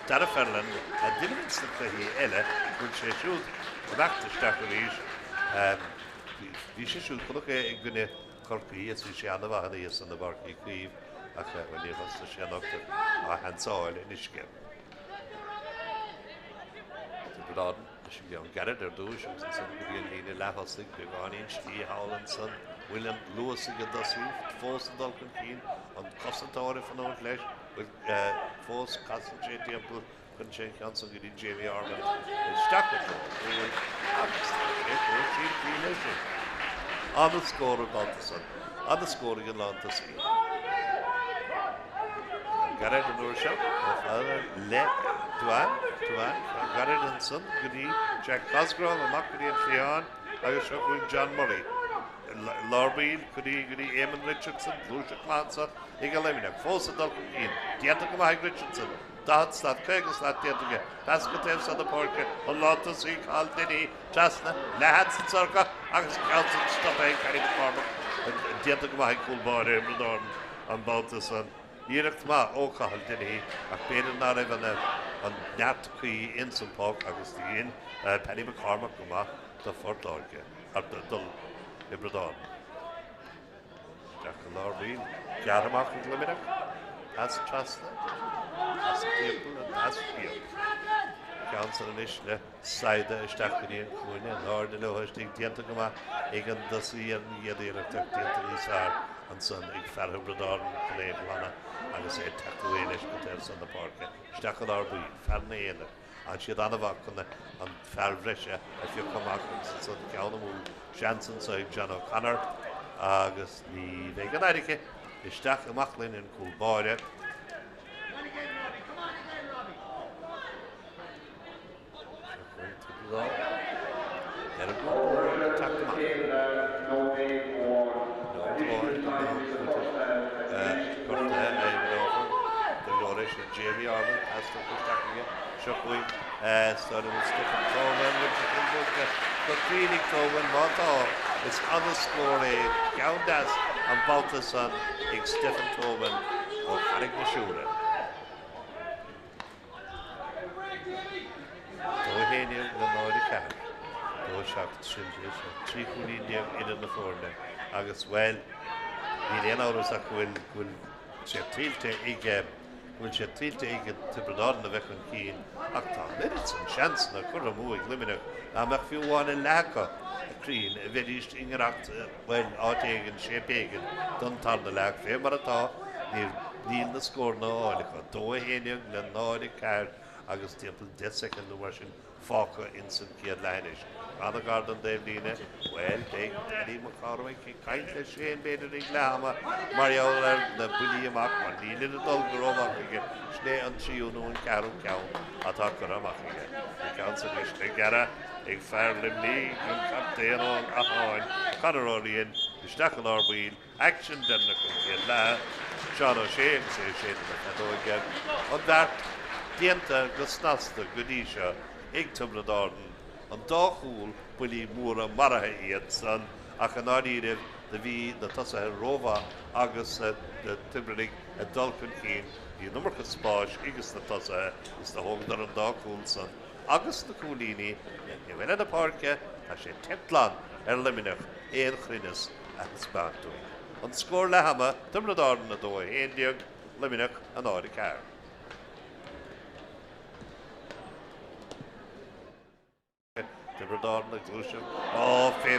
Darragh Ferland, a d'imir sna cluichí eile, go bhfuil sé siúd ag imeacht isteach arís. Bhí sé siúd, chonac é i gcoinne Chorcaí is bhí sé an-mhaith an oíche san i bPáirc Uí Chaoimh ach bhuel níor thosnaigh sé anocht ach á sheansáil in uisce. Tiobraid Árann leis an gceann gairid ar dtúis agus ansan go dtí an líne leath-thosaigh, beagáinín slí thall ansan, bhfuil an luas ag an dtosaí fós ag dul chun cinn, an cosantóir ag fanúint leis, bhfuil fós, casann sé timpeall Cuireann sé an ceann san go dtí Jamie Ormond isteach i dtreo an chúil agus tá sé chomh simplí leis sin. An-scór an babhta san. An-scór ag an lántosaí. Ceann gairid an uair seo chomh fada le Duane. Duane, ceann gairid ansan go dtí Jack Cosgrove amach go dtí an cliathán agus seo chugainn John Murray. Lár baill go dtí go dtí Éamonn Richardson, gluaiseacht maith anso ag Luimneach. Fós ag dul chun cinn. Déanta go maith ag Richardson. 40 slat, 50 slat déanta aige. Pas go taobh seo na páirce, an lántosaí Cathal Dennehy trasna, leathsheans anso acu agus an ceann san stoptha ag Paddy McCormack. Déanta go maith ag cúl báire Thiobraid Árann an babhta san. Iarracht mhaith ó Cathal Dennehy ach b'fhéidir ná raibh an neart cuí ins an poc agus do dhein Paddy McCormack go maith do Phort Láirge, do Thiobraid Árann. Isteach i lár baill. Gearrtha amach ag Luimneach. Pas trasna. Pas timpeall an pas siar. ceann san anois le saighdeadh isteach go dtí an cúinne. In airde leo istigh, déanta go maith ag an dtosaí ar an gcéad iarracht ach déanta níos fearr ansan ag fear Thiobraid Árann, Conall Hanna, agus é ag teacht away leis go taobh san na páirce. Isteach i lár baill, fear na aonair. Fhan siad an-mhaith chun an fear bhreise a phiocadh amach agus ansan ceann amú, seans anso ag John O'Connor agus ní bheidh an éirice isteach amach linn an cúl báire. Is an-scór é ceann deas an babhta san ag Stephen Tobin ó Charraig na Siúire. 2, 11 le 0, 4, 2, 7, sin 13 chúilín idir na foirne agus, bhuel, níl aon amhras ach go bhfuil, go bhfuil sé tuillte ag, go bhfuil sé tuillte ag Tiobraid Árann a bheith chun cinn ach tá an oiread san seansanna curtha amú ag Luimneach nach mbeadh fiú amháin a leath acu cruinn, bheidís i ngiorracht, bhuel, áit éigin, shape éigin don tarna leath. Fé mar atá, níl, níl na scóranna á fháil acu. 2, 11 le 0, 4 agus timpeall 10 soicind nó mar sin fágtha ins an chéad leath anois. An-ghar don dtaobhlíne, bhuel, beidh Paddy Mac Cárthaigh ag caint le Shane b'fhéidir ag leath ama mar gheall ar na buillí amach mar nílid ag dul go rómhaith aige. Sin é an tríú nó an ceathrú ceann atá curtha amach aige. An ceann san anois le gearradh ag fear Luimnigh, an captaen ón Atháin, Conor Ó Riain, isteach i lár baill, aicsean deireanach an chéad leath, Seán Ó Sé agus é ag séideadh na feadóige, an beart déanta go snasta go dtí seo ag Tiobraid Árann, an dá chúl, buillí móra maraithe iad san ach i ndáiríribh do bhí na tosaithe rómhaith agus na Tiobradaigh ag dul chun cinn, bhí an iomarca spáis ages na tosaithe is do thógadar an dá chúl san. Agus na cúilíní ar thaobh eile na páirce, tá sé teip glan ar Luimneach aon chruinneas a thaispeáint dúinn. An scór leath ama, Tiobraid Árann 2, 11, Luimneach 0, 4. Tiobraid Árann ag gluaiseacht ó fé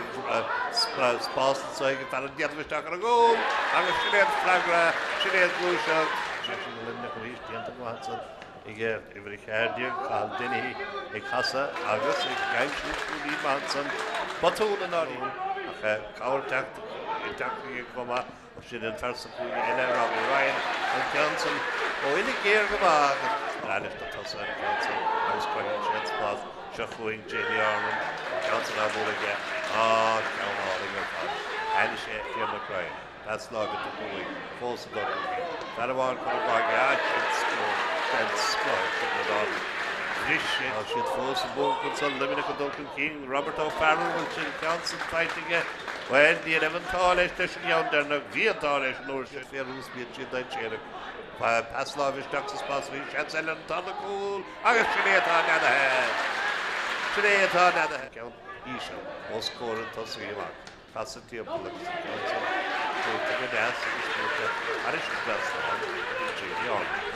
spás anso ag an fear an déanamh isteach ar an gcúl agus sin é an freagra, sin é an ghluaiseacht. Sé sin Luimneach arís déanta go maith ansan. Ag uimhir 14, Cathal Dennehy ag casadh agus ag aimsiú cúilín maith ansan. Botún i ndáiríre ach cabhair teacht ag teacht chuige chomh maith. Sin an fear sa chúinne eile, Robbie Ryan, an ceann san ó uillinn ghéar go maith agus breá leis na tosaithe an ceann san agus cruthaíonn sé an spás. Seo chugainn Jamie Ormond, an ceann san á bhualadh aige. Á, ceann álainn ar fad. Aithne sé Tiarnach Ryan. Pas láimhe tugtha uaidh fós ag dul chun cinn. Fear amháin curtha amach aige sin scór den scoth ag Tiobraid Árann. Bhris sé. Tá siad fós i mbuac ansan, Luimneach ag dul chun cinn. Robert O'Farrell, bhfuil sin ceann san faighte aige? Bhuel, ní raibh an t-ádh leis leis an gceann deireanach. Bhí an t-ádh leis an uair sin. Fíor-thús bíonn siad dainséarach. Pas láimhe isteach sa spás arís, seans eile ar an tarna cúl agus sin é atá neadaithe! Sin é atá neadaithe! Ceann íseal os comhair an tosaí amach. Casadh timpeall agus an ceann san buailte go deas agus buailte thairis an dtrasnán ag Jamie Ormond.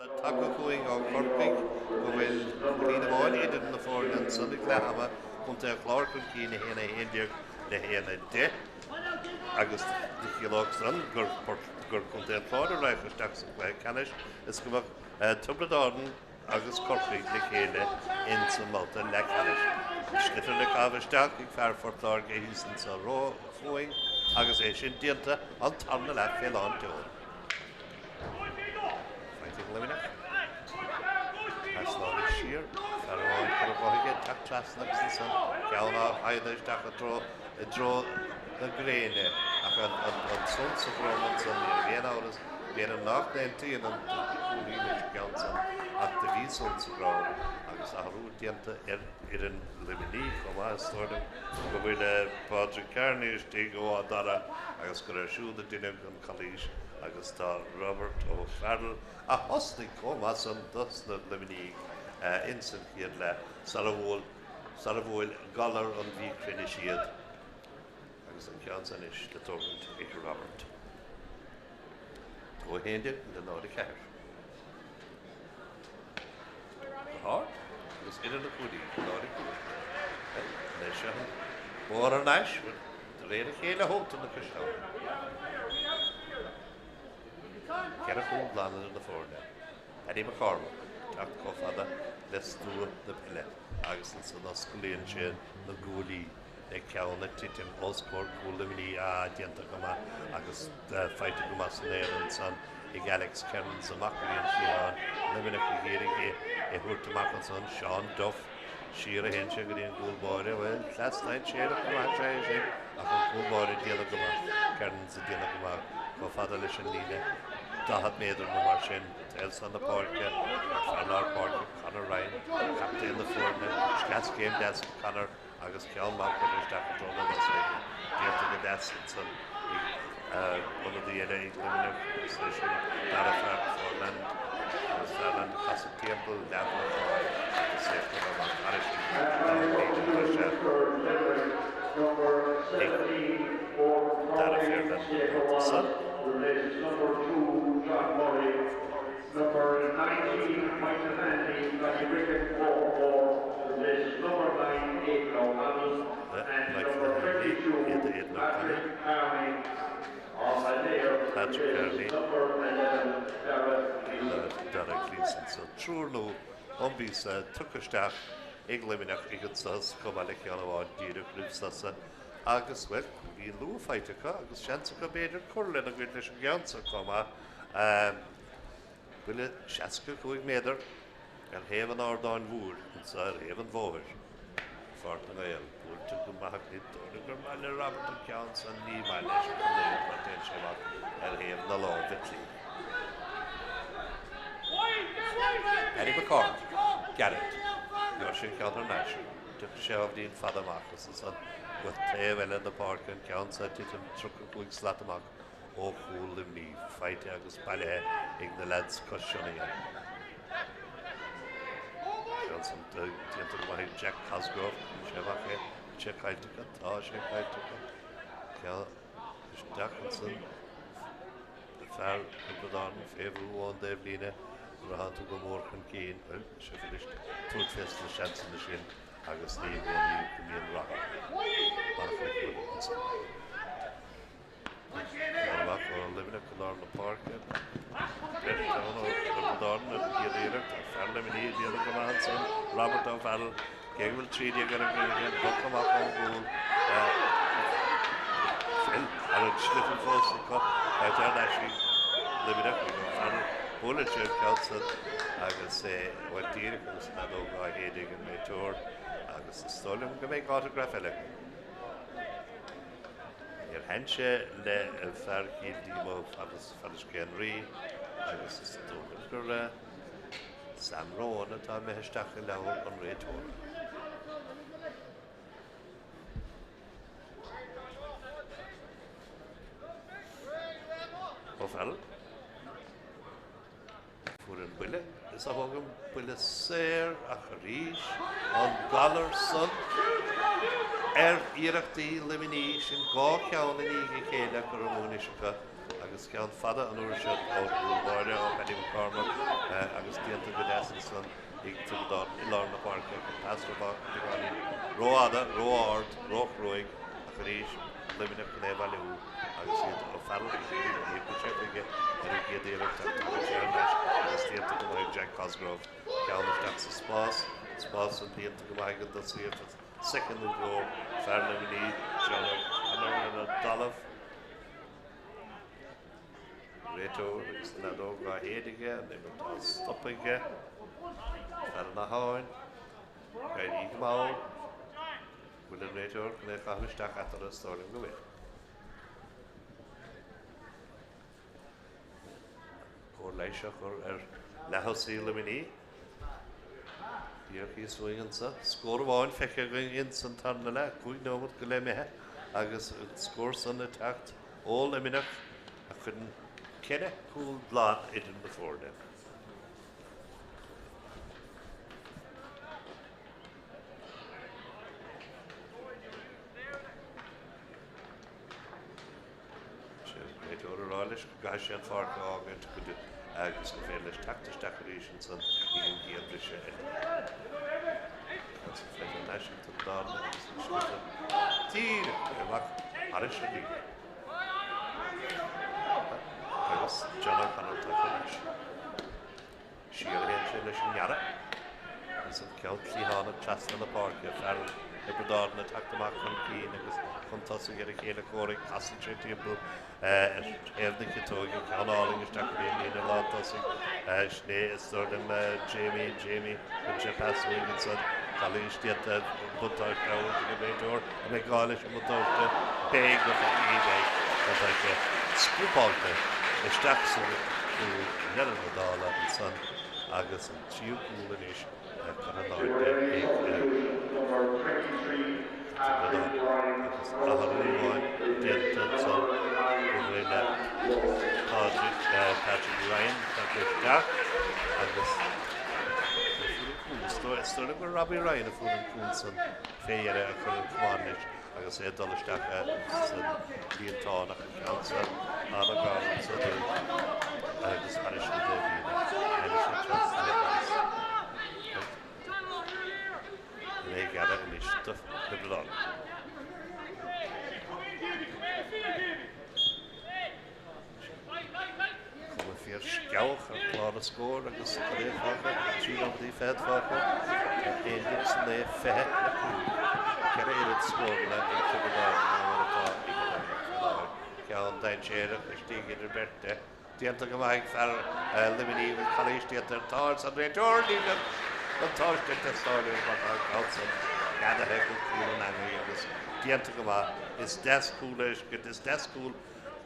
Le tagtha chugainn ó Chorcaigh go bhfuil cúilín amháin idir na foirne ansan ag leath ama, Contae an Chláir chun cinn 1-11 le 1-10 agus do chiallódh san gur gur Contae an Chláir a raghadh isteach sa chluiche ceannais is go mbeadh Tiobraid Árann agus Corcaigh le chéile ins an mbabhta leathcheannais. Sliotar le caitheamh isteach ag fear Phort Láirge thíos anso chugainn agus é sin déanta an tarna leath fé lán tseoil. Faighte ag Luimneach. Pas láimhe siar. Fear amháin curtha dhe aige, teacht trasna agus ansan ceann á shaighdeadh isteach i dtreo, i dtreo na gréine. Ach an san sa dhroim ansan, ní raibh aon amhras, b'fhéidir nach n-aontaíonn an cúlaí leis an gceann san ach do bhí san sa dhroim agus athrú déanta ar fhoireann Luimnigh chomh maith is dóigh liom go bhfuil Pádraig Kearney istigh ó Áth Dara agus gur air siúd a deineadh an calaois agus tá Robert O'Farrell, a thosnaigh chomh maith san dos na Luimnígh ins an chéad leath sara bhuail sara bhuail galar an mhíchruinnis iad, agus an ceann san anois le tógaint ag Robert. 2-11 le 0-4. Go hard agus idir na cúilíní, 0-5. Anois an bóthar thar n-ais, De réir a chéile a thógtar na caisleáin. Cheithre chúl glan idir na foirne. Paddy McCormack ag teacht chomh fada le stua na peile agus ansan osclaíonn sé na guaillí le ceann ag titim os comhair cúl Luimnigh. Ah, déanta go maith agus faighte go maith san aer ansan ag Alex Kearns amach go dtí an cliathán. Luimneach ag iarraidh é a thabhairt amach ansan. Seán Duff. Siar a théann sé go dtí an gcúl báire. Bhuel, cleas dainséarach go maith is ea é sin, ach an cúl báire ag déanamh go maith, Kearns ag déanamh go maith, chomh fada leis an líne, 40 méadar nó mar sin, taobh san na páirce, ar fear lár páirce, Conor Ryan, captaen na foirne, sleaschéim deas ag Conor agus ceann maith curtha isteach i dtreo na dtosaithe aige, déanta go deas ansan ag ionadaí eile ag Luimneach, is é sin Dara Ferland agus Ferland ag casadh timpeall leamh na fáil agus é curtha amach thairis an dá mhéadar breise ag Dara Ferland an babhta san. Michael Hanley, iad Aidan O'Connell, Patrick Kearney, le Dara Gleeson. So triúr nua ón bpíosa tugtha isteach ag Luimneach ag an sos chomh maith le ceann amháin díreach roimh sosa agus, bhuel, cúilín luath faighte acu agus seans acu b'fhéidir cur lena gcuid leis an gceann seo chomh maith. Buille 65 méadar ar thaobh an ardáin mhóir anso ar thaobh an bhóthair. Pháirc na nGael, buailte go maith acu. Ní dóigh liom gur maith le Robert an ceann san, ní maith leis ach an oiread mar téann sé amach ar thaobh na láimhe clí. Paddy McCormack, Garrett, gheobhaidh sé an ceann thar n-ais. Tiocfaidh sé ábhairín fada amach agus ansan go taobh eile na páirce an ceann so ag titim 35 slat amach ó chúl Luimnigh, faighte agus bailithe ag na leaids cois Sionainne. Johnson déanta go maith ag Jack Cosgrove, sé amach é, sé caillte acu, tá sé caillte acu. Ceann isteach ansan le fear Thiobraid Árann fé bhrú ón dtaobhlíne nuair a thánn tú go mór chun cinn, bhuel, seo arís tabhairt fés na seansanna sin agus ní i gcónaí go mbíonn rath orthu. Manachán ag cur ansan. Ceann amach ó Luimneach i lár na páirce. Beirt ann ó Thiobraid Árann ar an gcéad iarracht. Tá fear Luimnigh ag déanamh go maith ansan, Robert O'Farrell. Cé go bhfuil 13 ar an gcruinne aige, bogtha amach ón gcúl. Phil ar an sliotar fós acu. Faighte thar n-ais ag Luimneach ag O'Farrell. Buaileann sé an ceann san agus é bhuel díreach agus an fheadóg á shéideadh ag an réiteoir agus is dóigh liom go mbeidh autograph eile againn. Níor shean sé le fear Chill Díomó fad is cé an Rí agus is dócha gur Sam Rowan atá imithe isteach i leabhar an réiteora. O'Farrell. Fuair an buille is a thóg an buille saor ach arís an galar san ar iarrachtaí Luimnigh, sin 2 cheann i ndiaidh a chéile curtha amú anois acu agus ceann fada an uair seo ó chúl báire ó Paddy McCormack agus déanta go deas ansan ag Tiobraid Árann i lár na páirce ach an pas beagáinín rófhada, ró-ard, róchruaidh ach arís Luimneach chun é a bhailiú agus iad O'Farrell ag iarraidh ní oibreoidh sé chuige ar an gcéad iarracht ach tagann sé thar n-ais agus déanta go maith ag Jack Cosgrove. Ceann isteach sa spás, spás san líonta go maith ag an dtosaí ar feadh soicind nó dhó, fear Luimnigh, Seán O'Connor ar an dtalamh. Réiteoir agus an fheadóg á shéideadh aige, an imirt á stopadh aige. Fear an Atháin, ag éirí go mall. Bhfuil an réiteoir chun é a chaitheamh isteach eatarthu? Is dóigh liom go bhfuil. Cóir leighis á chur ar leath-thosaí Luimnigh. Díreach thíos uainn anso. Scór amháin feicthe againn ins an tarna leath, 5 nóimeat go leith imithe agus an scór san ag teacht ó Luimneach a chuireann ceithre chúl glan idir na foirne. Réiteoir ag rá leis go gcaithfidh sé an pháirc a fhágaint go dtí agus gur féidir leis teacht isteach arís ansan ag an gcéad bhriseadh eile. Agus an faighte thar n-ais ag Tiobraid Árann agus an sliotar díreach amach thairis an líne. Agus John O'Connor tagtha ar ais. Siar a théann sé leis an ngearradh agus an ceann cliathánach trasna na páirce. Fear Thiobraid Árann ag teacht amach chun cinn agus chun tosaigh ar a chéile comhraic. Casann sé timpeall ar thaobh na ciotóige. Ceann álainn isteach go dtí an líne lántosaigh. Sin é is dóigh liom Jamie, Jamie, chuir sé pas uaidh ansan. Calaois déanta, buntáiste á thabhairt ag an réiteoir. An mbeidh gá leis an mbuntáiste? Beidh, ní bheidh. Buntáiste scúpáilte isteach sa chúl i ndeireadh na dála ansan agus an tríú cúl anois curtha in airde ag Tiobraid Árann agus athrú amháin déanta ansan go bhfuil Pádraig, Patrick Ryan tagtha isteach agus is dóigh liom gur Robbie Ryan a fuair an cúl san. fé dheireadh a chuir an camán leis agus é ag dul isteach san líontán ach an ceann san an-ghar anso dúinn agus thairis na dtaobhlíne. Tháinig sé trasna agus an é gearradh anois do Thiobraid Árann. Cuma fíor sceabhach ar chlár na scór agus cad é fágtha, 3 nóiméadaí fichead fágtha, tá 11 is 9 20 le 5, ceithre oiread scóranna ag Tiobraid Árann ná mar atá ag an Luimneach faoi láthair. Ceann dainséarach istigh idir beirt de. Déanta go maith ag fear Luimnigh, bhfuil calaois déanta air? Tá, arsa an réiteoir, níl an buntáiste ag teastáil uaidh mar tá an ceann san ceadaithe go cúl an eangaí agus déanta go maith. Is deas cúl a fheiscint, is deas cúl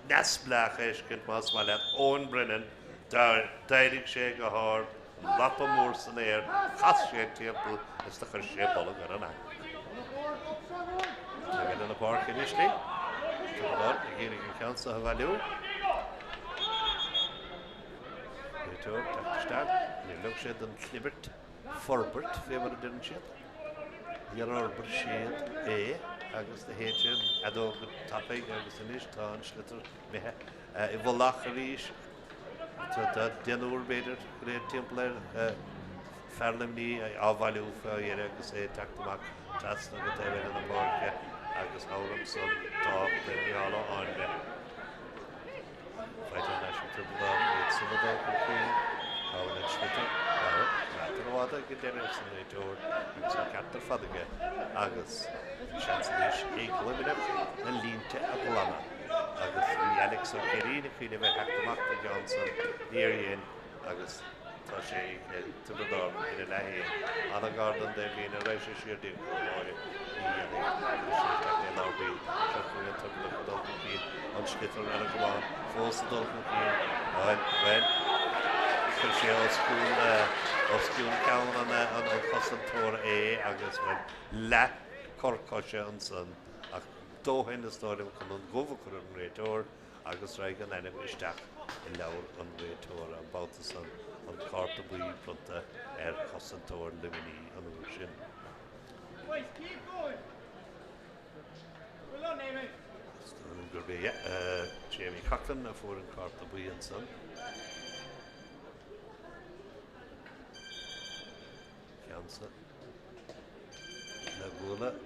neamhspleách a fheiscint más maith leat. Eoin Brennan, d'éirigh sé go hard, an lapa mór san aer, chas sé timpeall is do chuir sé bolg ar an eangach. Taobh eile na páirce anois linn. Tiobraid Árann ag iarraidh an ceann seo a bhailiú. Réiteoir teacht isteach, níor leag sé don chlibirt forbairt, fé mar a deireann siad. Níor fhorbair siad é agus do shéid sé an fheadóg go tapaidh agus anois tá an sliotar imithe i bhfolach arís. Tá deichniúr, b'fhéidir, go léir timpeall air, fear Luimnigh á bhailiú fá dheireadh agus é ag teacht amach trasna go taobh eile na páirce agus thall ansan tá Micheál Ó Áinle. Faighte thar n-ais ag Tiobraid Árann, iad san ag dul chun cinn. Cá bhfuil an sliotar? Cá bhfuil? N'fheadar i bhfad ag an deireadh arsa an réiteoir agus an ceart ar fad aige agus seans anois ag Luimneach na línte a ghlanadh agus bhí Alex Ó Céirín ag cuimhneamh ar theacht amach don gceann san, níor dhein agus tá sé ag Tiobraid Árann ina leath féin. An-ghar don dtaobhlíne, an raghaidh sé siar dtí an cúl báire? Ní dhéanfaidh. Cuirfidh sé isteach é i lár baill. Seo chugainn an Tiobraideach ag dul chun cinn. An sliotar ar an gcamán fós ag dul chun cinn. Bhuel, bhuel, chuir sé os cionn, os cionn ceann an chosantóra é agus, bhuel, leath cor coise ansan ach dóthain is dóigh liom chun an gomh a chur ar an réiteoir. agus raghaidh an ainm isteach i leabhar an réiteora an babhta san. an cárta buí bronnta ar chosantóir Luimnigh an uair sin. Is dóigh liom gurb é Jamie Coughlan a fuair an cárta buí ansan. Ceann san le bualadh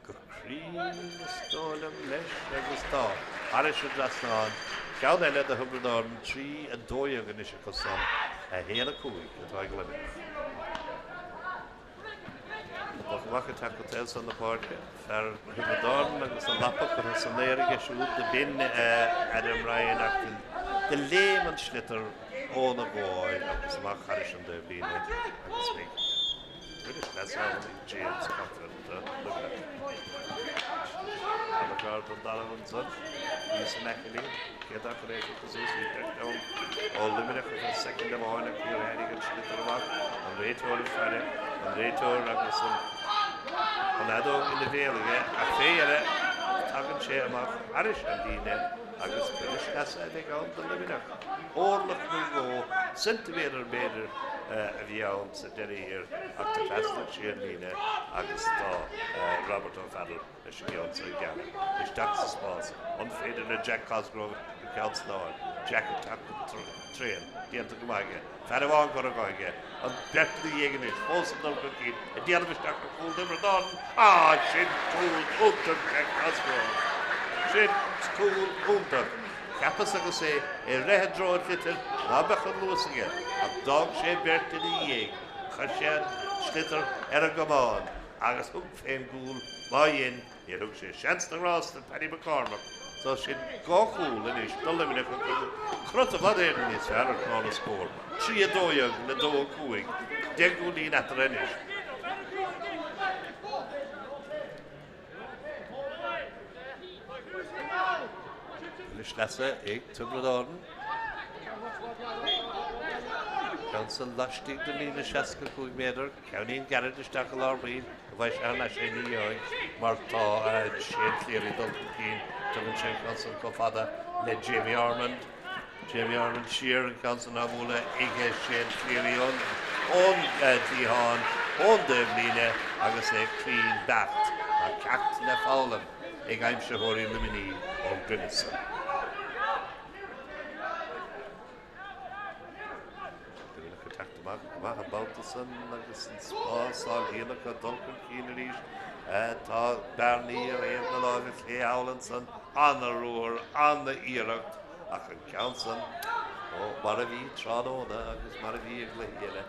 go cruinn is dóigh liom leis agus tá thairis an dtrasnán. Ceann eile do Thiobraid Árann, 3, 12 anois acu san, 1, 5 atá ag Luimneach. An poc amach ag teacht go taobh san na páirce, fear Thiobraid Árann agus an lapa curtha san aer aige siúd, do b'in Adam Ryan ach do léim an sliotar óna ghabháil agus amach thairis an dtaobhlíne agus beidh buille sleasa ann ag James Coughlan do Luimneach. Ana-ghar don dtalamh ansan, bhí san aice linn, cé dá chur é curtha suas, bhí beirt ann ó Luimneach ar feadh soicind amháin ach níor tháinig an sliotar amach, an réiteoir ag faire, an réiteoir agus an fheadóg ina bhéal aige ach fé dheireadh tagann sé amach thairis an líne agus buille sleasa a bheidh ann do Luimneach. Orlach nó dhó, ceintiméadar b'fhéidir, a bhí ann sa deireadh thiar ach do thrasnaigh sé an líne agus tá Robert O'Farrell leis an gceann seo a ghearradh isteach sa spás. An féidir le Jack Cosgrove an ceann san a fháil? Jack ag teacht go tréan, déanta go maith aige. Fear amháin curtha dhe aige. An bheirt ina dhiaidh anois, fós ag dul chun cinn, ag déanamh isteach ar chúl Thiobraid Árann. Ah, sin cúl iontach Jack Cosgrove! Sin cúl iontach! Cheapas agus é ag rith i dtreo an tsliotair ná beadh an luas aige, ach d'fhág sé beirt ina dhiaidh, chuir sé an sliotar ar an gcamán agus thug fén gcúl, má dhein, níor thug sé seans na ngrást do Paddy McCormack, so sin dhá chúl anois do Luimneach a chuir crot i bhfad Éireann níos fearr ar chlár na scór, 3, 12 le 2, 5, 10 gcúilín eatarthu anois. Buille sleasa ag Tiobraid Árann. Ceann san laistigh de líne 65 méadar, ceainnín gairid isteach i lár baill, an bhfaighidh sé thar n-ais é ní gheobhaidh mar tá Shane Cleary ag dul chun cinn, tugann sé an ceann san chomh fada le Jamie Ormond. Jamie Ormond siar an ceann san á bhualadh ag Shane Cleary ón gcliathán, ón dtaobhlíne agus é cruinn beacht. Tá ceacht le foghlaim ag aimsitheoirí Luimnigh ón gcruinneas san. Luimneach ag teacht amach go maith an babhta san agus an spás á líonadh acu dul chun cinn arís. Tá bearnaí ar thaobh na láimhe clé thall ansan, ana-ruathar, ana-iarracht ach an ceann san, ó, mar a bhí tráthnóna agus mar a bhí i gcluichí eile,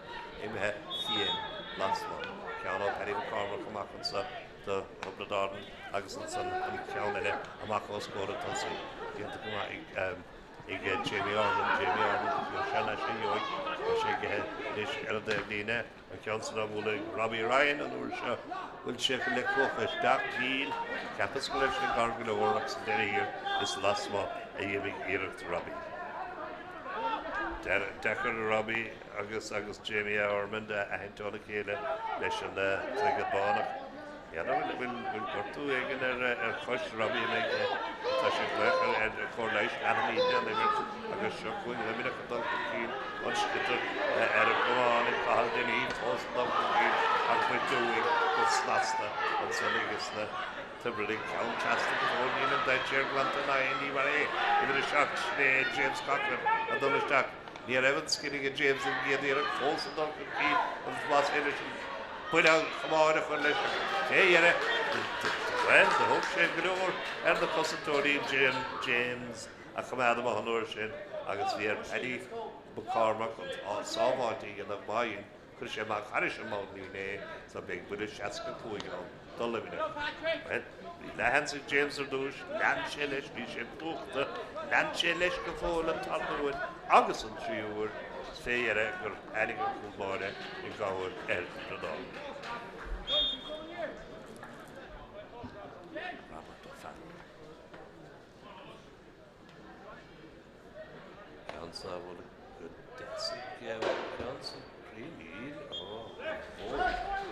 imithe fiáin lasmuigh. Ceann ó Paddy McCormack amach anso do Thiobraid Árann agus ansan an ceann eile amach os comhair an tosaí. Déanta go maith ag. ag Jamie Ormond, Jamie Ormond, an ceann sin a gheobhaidh, tá sé aige anois ar an dtaobhlíne, an ceann san á bhualadh ag Robbie Ryan an uair seo, bhfuil sé le cuachadh isteach, níl, cheapas go raibh sé gar go leor ach sa deireadh thiar is lasmuigh a d'imigh iarracht Robbie. Deacair do Robbie agus agus Jamie Ormond a aithint óna chéile leis an cloigeann bán ach N'fheadar an bhfuil gortú éigin ar chois Robbie an mbeidh tá sé ag glaoch ar chóir leighis leanfaimid den imirt agus seo chugainn Luimneach ag dul chun cinn an sliotar ar an gcamán ag Cathal Dennehy fós ag dul chun cinn ach muid uaidh go snasta ansan ages na Tiobradaigh ceann trasna go fóill níl an dainséar glanta in aghaidh ní mar é uimhir 7 sin é James Coughlan ag dul isteach Ní raibh an scil aige James an gcéad iarracht fós ag dul chun cinn agus más féidir leis an buille chamáin a chur leis ach fé dheireadh bhuel do thóg sé go leor ar na cosantóirí James a choimeád amuigh an uair sin agus bhí ar Paddy McCormack an sábháilte a dhéanamh má dhein Chuir sé amach thairis an mbonnlíne é so beidh buille 65 ann do Luimneach. Bhuel, bhí leathsheans ag James ar dtúis, lean sé leis, bhí sé plúchta, lean sé leis go fóill an tarna huair agus an tríú huair is fé dheireadh gur tháinig an cúl báire i gcabhair ar Thiobraid Árann. Robert O'Farrell. Ceann sa bhfuil go deas aige, ceann sa bhfuil ó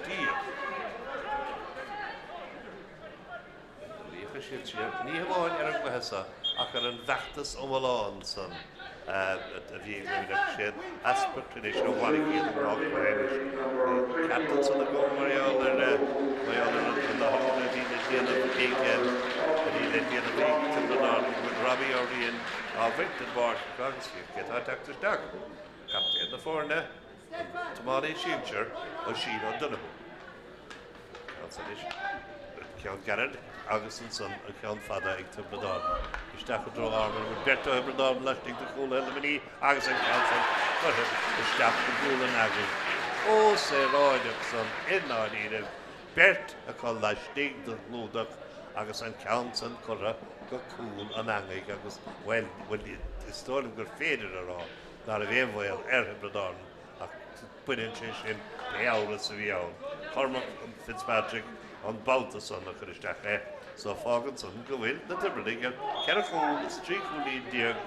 Dia. Bhíodh ndeachaigh siad siar, ní hamháin ar an gcluiche seo, ach ar an bhfeachtas iomlán san a bhí ag Luimneach. Sé an easpa cruinnis a mharaigh iad i ngnáthchluiche anois. Bhí ceart ansan agam mar gheall ar mar gheall ar an athrú a bhí le déanamh ag a bhí le déanamh ag Tiobraid Árann go bhfuil Robbie O'Riain á bhaint den bpáirc acu agus féach cé atá ag teacht isteach, captaen na foirne, an tiománaí sinsir, Oisín O'Donoghue. Ceann anois, an ceann gairid agus ansan an ceann fada ag Tiobraid Árann. Isteach i dtreo Ormond, an bhfuil beirt ó Thiobraid Árann laistigh de chúlaithe Luimnigh agus an ceann san curtha isteach i gcúl an eangaigh. Chomh saoráideach san i ndáiríribh, beirt acu laistigh den chlúdach agus an ceann san curtha go cúl an eangaigh agus, bhuel, bhuel, is dóigh liom gur féidir a rá ná raibh aon bhaol ar Thiobraid Árann ach baineann sé sin pé amhras a bhí ann. Cormac Fitzpatrick an babhta san a chuir isteach é so fágann san go bhfuil na Tiobradaigh ar cheithre chúl is 13 chúilín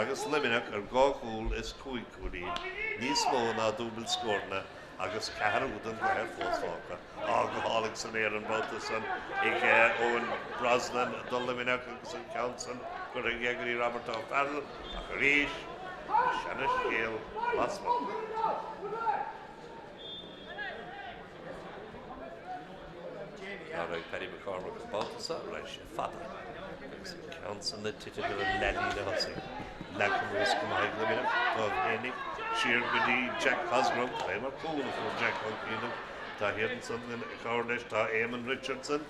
agus Luimneach ar dhá chúl is cúig chúilín, níos mó ná dúbailt scóranna agus ceathrú den gcluiche fós fágtha. Á, go hálainn san aer an babhta san ag Eoin Brosnan do Luimneach agus an ceann san curtha aige go dtí Robert O'Farrell ach arís, An seana-scéal lasmuigh. Cá raibh Paddy McCormack an babhta seo? Raibh sé fada. Agus an ceann san ag titim ar an leathlíne thosaigh. Leagtha anuas go maith ag Luimneach dóibh fhéinig. Siar go dtí Jack Cosgrove. Cad é mar cúl a fuair Jack Ó Cianaigh. Tá iad ansan ina chabhair leis. Tá Éamonn Richardson.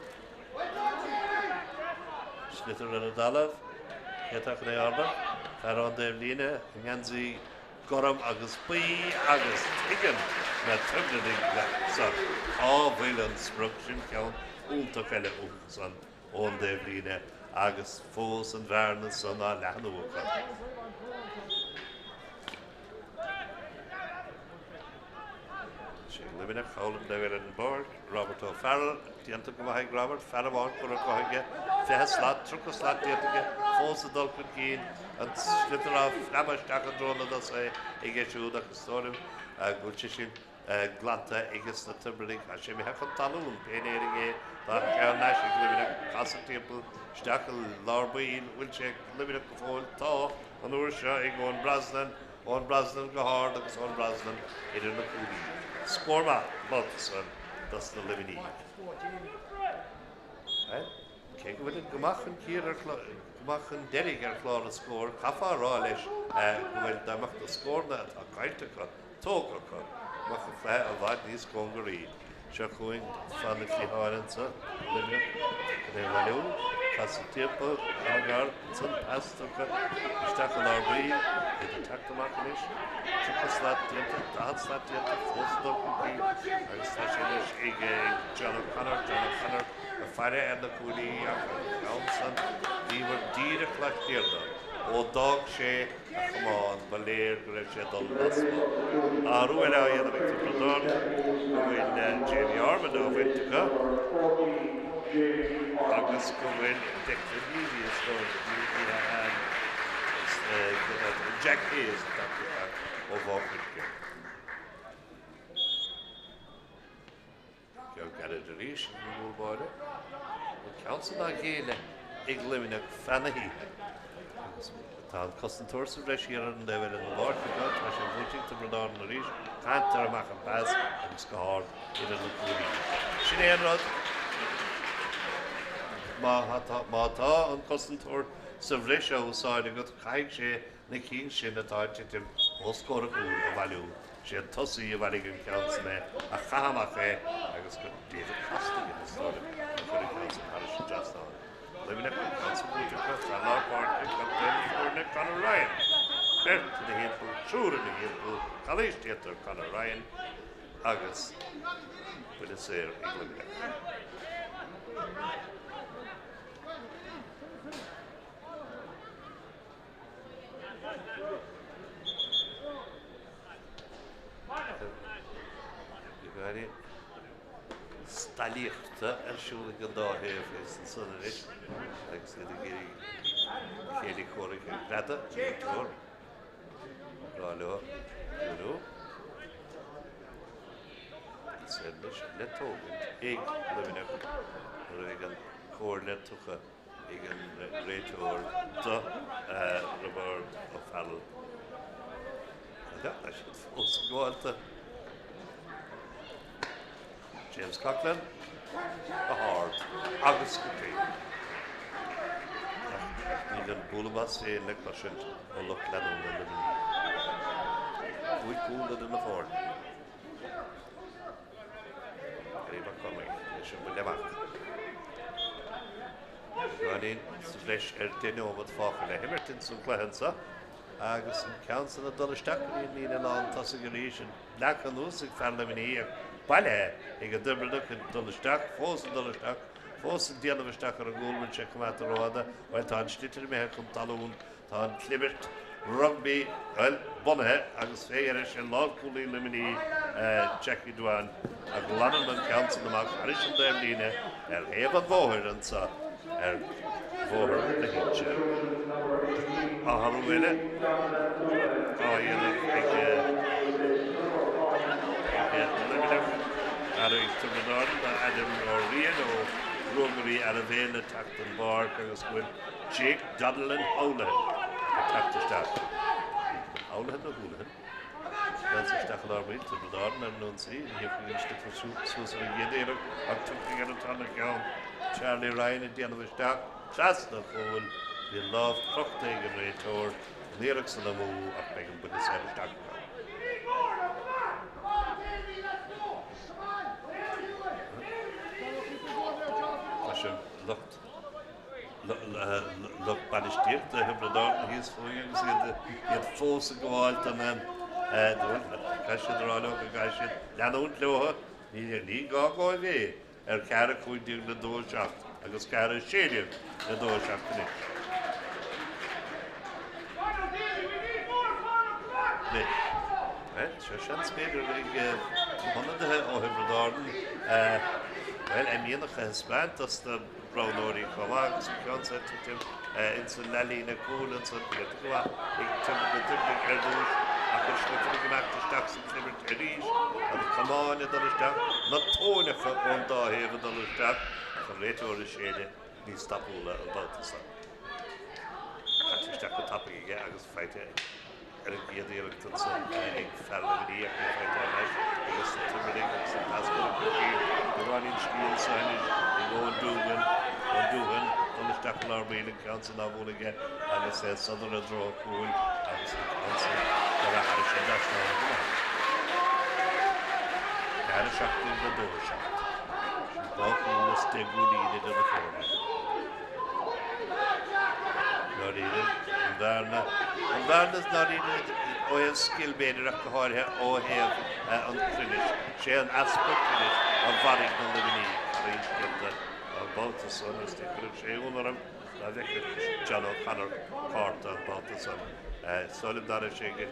Sliotar ar an dtalamh. Cé atá chun é a ardach? Fear ón dtaobh líne i ngeansaí gorm agus buí agus tuigeann na Tiobradaigh seo cá bhfuil an sprioc. Sin ceann iontach eile uathusan ón dtaobh líne agus fós an bhearna san á leathnú acu. Sé Luimneach thall an taobh eile den bpáirc, Robert O'Farrell, déanta go maith ag Robert, fear amháin curtha acu aige, 20 slat, 30 slat déanta aige, fós ag dul chun cinn, an sliotar á phreabadh isteach i dtreo na dtosaithe aige siúd ach is dóigh liom go bhfuil sé sin glanta aige sna Tiobradaigh. Tá sé imithe chun talún, pé in Éirinn é, tá sé thar n-ais ag Luimneach, casadh timpeall, isteach i lár baill, bhfuil sé ag Luimneach go fóill? Tá, an uair seo ag Eoin Brosnan, Eoin Brosnan go hard agus Eoin Brosnan idir na cuaillí. Scór maith an babhta san dos na Luimnigh. Bhuel, cé go bhfuil go maith chun cinn ar go maith chun deiridh ar chlár na scór, caithfeá a rá leis go bhfuil dá mbeadh na scóranna atá caillte acu tógtha acu, bheadh an cluiche i bhfad níos cóngaraí. Seo chugainn fear na cliatháin anso, Luimneach, chun é a bhailiú. Casadh timpeall, an-ghar ansan, pas tugtha isteach i lár baill, iad ag teacht amach anois. 30 slat déanta, 40 slat déanta, fós ag dul chun cinn agus tá sé anois ag John O'Connor, John O'Connor ag faire ar na cuaillí ach an ceann san, bhíomar díreach laistiar de ó d'fhág sé a chamán, ba léir go raibh sé ag dul lasmuigh. Athrú eile á dhéanamh ag Tiobraid Árann go bhfuil Jamie Ormond á bhaint acu agus go bhfuil Declan Healy is dóigh Jack Hayes ag teacht isteach ó Mhaigh Cuilinn. Ceann gairid arís ag an gcúl báire. An ceann san á ghéilleadh ag Luimneach feadh na hoíche. Agus tá an cosantóir sa bhreis thiar ar an dtaobh eile den bpáirc acu. Tá sé buailte ag Tiobraid Árann arís. Caitear amach an pas agus go hard idir na cuaillí. Sin é an rud. Má tá, má tá an cosantóir sa bhreis á úsáid agat, caithfidh sé na cinn sin atá ag titim os comhair a chúil a bhailiú. Sé an tosaí a bhailigh an ceann san é, a chaith amach é agus gur David Costigan is dóigh liom a chuir an ceann san thairis an dtrasnán. Luimneach an ceann san buaite acu, fear lár páirce, captaen na foirne, Conor Ryan. Beirt ina thimpeall, triúr ina thimpeall, calaois déanta ar Conor Ryan agus buille saor ag Luimneach. Beagáinín stalaíochta ar siúl ag an dá thaobh thíos ansan anois agus iad ag iarraidh a chéile comhraic a ghreadadh, an réiteoir ag rá leo ciúnú. Agus anois le tógaint ag Luimneach nuair a bheidh an chomhairle tugtha. ag an réiteoir do Roibeárd Ó Fearghail. Tá siad fós ag gabháil do James Coughlan go hard agus go cruinn. Ach níl an bualadh bos féin le cloisint ó lucht leanúna Luimnigh. 5 chúl idir na foirne. Gerry Mac Cormaic leis an mbuille amach. Beagáinín sa bhreis ar 10 nóiméad fágtha le himirt ins an gcluiche anso agus an ceann san ag dul isteach go dtí an líne lán tosaigh arís, an leagtha anuas ag fear Luimnigh ach bailithe ag an dTiobradach ag dul isteach, fós ag dul isteach, fós ag déanamh isteach ar an gcúl, bhfuil sé coimeádta rófhada, bhuel tá an sliotar imithe chun talún. Tá an chlibirt rugbaí, bhuel, bunaithe agus fé dheireadh sé lánchúlaí Luimnigh, Jackie Dwan, a ghlanann an ceann san amach thairis an dtaobhlíne ar thaobh an bhóthair anso ar Bhóthar na hInse. Athrú eile á dhéanamh ag Luimneach, athrú ag Tiobraid Árann, tá Adam Ó Riain ó Ruagairí Earra-Mhéala ag teacht den bpáirc agus go bhfuil Jake Donnellan Howlin ag teacht isteach. Howlin nó Houlihan? Seans isteach i lár baill, Tiobraid Árann ar an ionsaí, ní thiocfaidh an sliotar suas ar an gcéad iarraidh ach tiocfaidh ar an tarna ceann. Charlie Ryan ag déanamh isteach trasna an chúil, bhí an lámh crochta ag an réiteoir, an iarracht san amú ach beidh an buille saor isteach acu. Tá sé lucht. lucht bainistíochta Thiobraid Árann thíos fúinn agus iad fós ag gabháil don caithfidh siad a rá leo go gcaithfidh siad leanúint leo, ní gá dóibh é ar 4, 15 le 2, 7 agus 4, 16 le 2, 7 anois. Anois, bhuel, seo seans b'fhéidir ag ionadaithe ó Thiobraid Árann, bhuel, a mianach a thaispeáint dos na roghnóirí chomh maith agus an ceann seo ag titim ins an leathlíne cúil ansan iad go maith ag na Tiobradaigh ar dtús ach an sliotar ag imeacht isteach sa chlibirt arís, na camáin ag dul isteach, na tóineacha ón dá thaobh ag dul isteach ach an réiteoir ag séideadh níos tapúla an babhta seo. Caite isteach go tapaidh aige agus faighte ar an gcéad iarracht ansan ag fear Luimnigh ach é faighte ar ais ages na Tiobradaigh agus an pas curtha chun cinn beagáinín scil anso anois ag Eoin Doogan, Eoin Doohan, dul isteach i lár baill an ceann san á bhualadh aige agus é sodar i dtreo an chúil agus an ceann san curtha thairis an dtrasnán go maith. 4, 17 le 2, 7. Sin dhá chúl is deich gcúilín idir na foirne. Ndáiríre, an bhearna, an bhearna is ndáiríre ó thaobh scil b'fhéidir ach go háirithe ó thaobh an chruinnis. Sé an easpa cruinnis a mharaigh na Luimnigh thar aon scéalta an babhta san agus ní chuirfeadh sé ionadh orm dá bhfeicfeadh John O'Connor cárta an babhta san. Is dóigh liom dá raibh sé ag an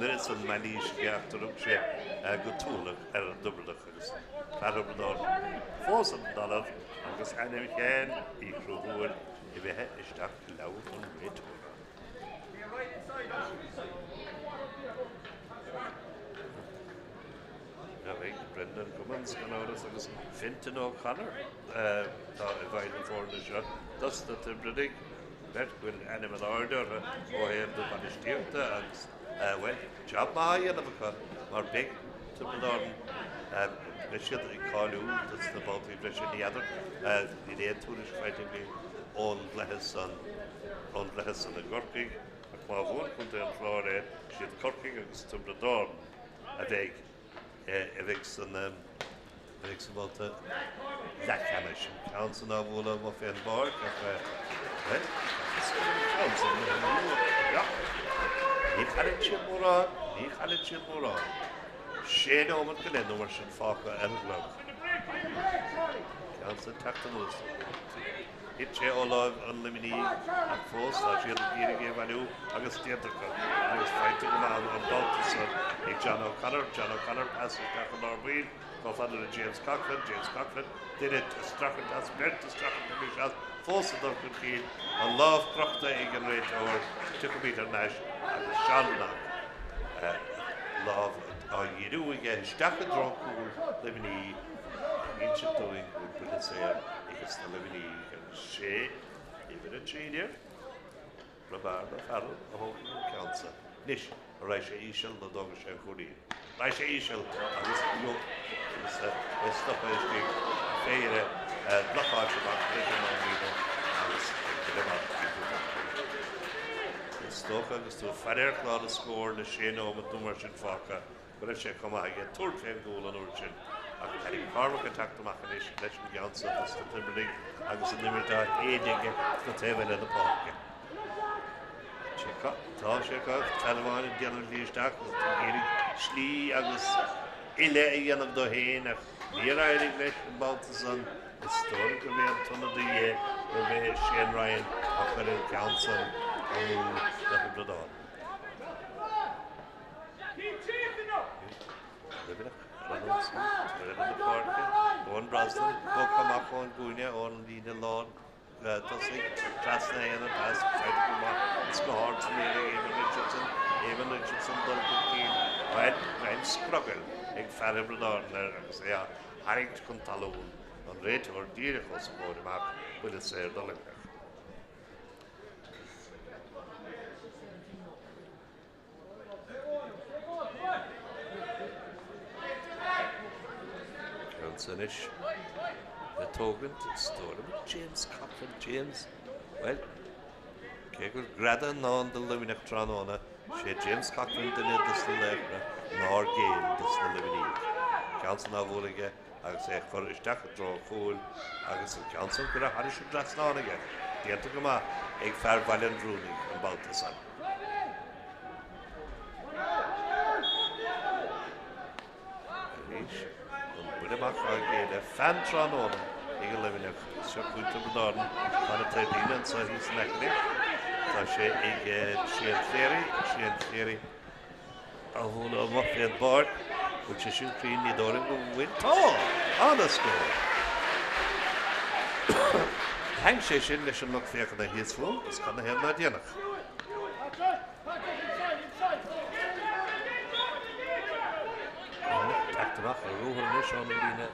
oiread san mailís aige ach do rug sé go tuathalach ar an dTiobradach agus fear Thiobraid Árann fós ar an dtalamh agus ainm Sheáin Uí Chonchúir imithe isteach i leabhar an réiteora. Bheadh Brendan Cummins gan amhras agus Fintan O'Connor atá i bhfeighil na foirne seo dos na Tiobradaigh, beirt go bhfuil ainm in airde orthu ó thaobh na bainistíochta agus, bhuel, jab maith á dhéanamh acu mar beidh Tiobraid Árann, beidh siad ag cáiliú dos na babhtaí breise, ní fheadar, níl aon tuairisc faighte againn ón gcluiche san, ón gcluiche san i gCorcaigh, ach má bhuann Contae an Chláir é, siad Corcaigh agus Tiobraid Árann a bheidh, a bheidh san, a bheidh sa bhabhta leathcheannais. An ceann san á bhualadh amuigh fén bpáirc ach, bhuel, is an ceann san Ní chailleann siad mórán, ní chailleann siad mórán. Sé nóiméad go leith nó mar sin fágtha ar an gclog. Ceann san teacht anuas. Thit sé ó láimh an Luimnigh ach fós tá siad ag iarraidh é a bhailiú agus déanta acu agus faighte go maith an babhta san ag John O'Connor. John O'Connor pas isteach i lár baill chomh fada le James Coughlan. James Coughlan, duine ag streachailt as, beirt ag streachailt anois as, fós ag dul chun cinn, an lámh crochta ag an réiteoir, tiocfaimid thar n-ais agus Seán Knock, lámh á dhíriú aige isteach i dtreo cúl Luimnigh. Ag insint dúinn go bhfuil buille saor ages na Luimnigh agus 6. Uimhir 13, Roibeard Ó Fearghail a thógfaidh an ceann san. Anois, an raghaidh sé íseal nó an dtógfaidh sé an cúilín? Raghaidh sé íseal agus agus é stoptha istigh, péire blocáilte amach leis an lánlíne agus ag buille amach ag Tiobraid Árann. Is dócha agus tú ag faire ar chlár na scór le sé nóimeat nó mar sin fágtha, go raibh sé chomh maith aige tabhairt fén gcúl an uair sin. Ach Paddy McCormack ag teacht amach anois leis an gceann san dos na Tiobradaigh agus an imirt á shéideadh aige sna taobh eile na páirce. Tá sé acu, fear amháin ag déanamh a shlí isteach agus ag iarraidh slí agus uile a dhéanamh dó féin ach níor éirigh leis an babhta san. Is dóigh gurb é an t-ionadaí é, gurb é Shane Ryan a chuir an ceann san amú do Thiobraid Árann. Luimneach ar an ionsaí, taobh eile na páirce, Eoin Brosnan bogtha amach ón gcúinne, ón líne lán tosaigh, trasna é an pas, faighte go maith is go hard san aer ag Eamon Richardson, Eamon Richardson dul chun cinn, bhuel, greim scrogaill ag fear Thiobraid Árann air agus é á tharraingt chun talún, an réiteoir díreach os a chomhair amach, buille saor do Luimneach. Ceann san anois le tógaint is dóigh liom James Coughlan, James, bhuel, cé gur greadadh i ndán do Luimneach tráthnóna, sé James Coughlan duine dos na laochra nár ghéill dos na Luimnígh. Ceann san á bhualadh aige agus é a chur isteach i dtreo an chúil agus an ceann san curtha thairis an dtrasnán aige, déanta go maith ag fear Bhaile an Bhrúnaigh an babhta san. Arís, an buille amach á ghéilleadh fean tráthnóna ag an Luimneach. Seo chugainn Tiobraid Árann. Tá na taobhlíne anseo thíos in aice linn. Tá sé ag Shane Cleary. Shane Cleary á bhualadh amuigh fén bpáirc. Bhfuil sé sin cruinn? Ní dóigh liom go bhfuil. Tá! Ana-scór! Thaitin sé sin leis an lucht féachana thíos fúm is cad 'na thaobh ná déanfadh? Teacht amach ar ruathar anois ón líne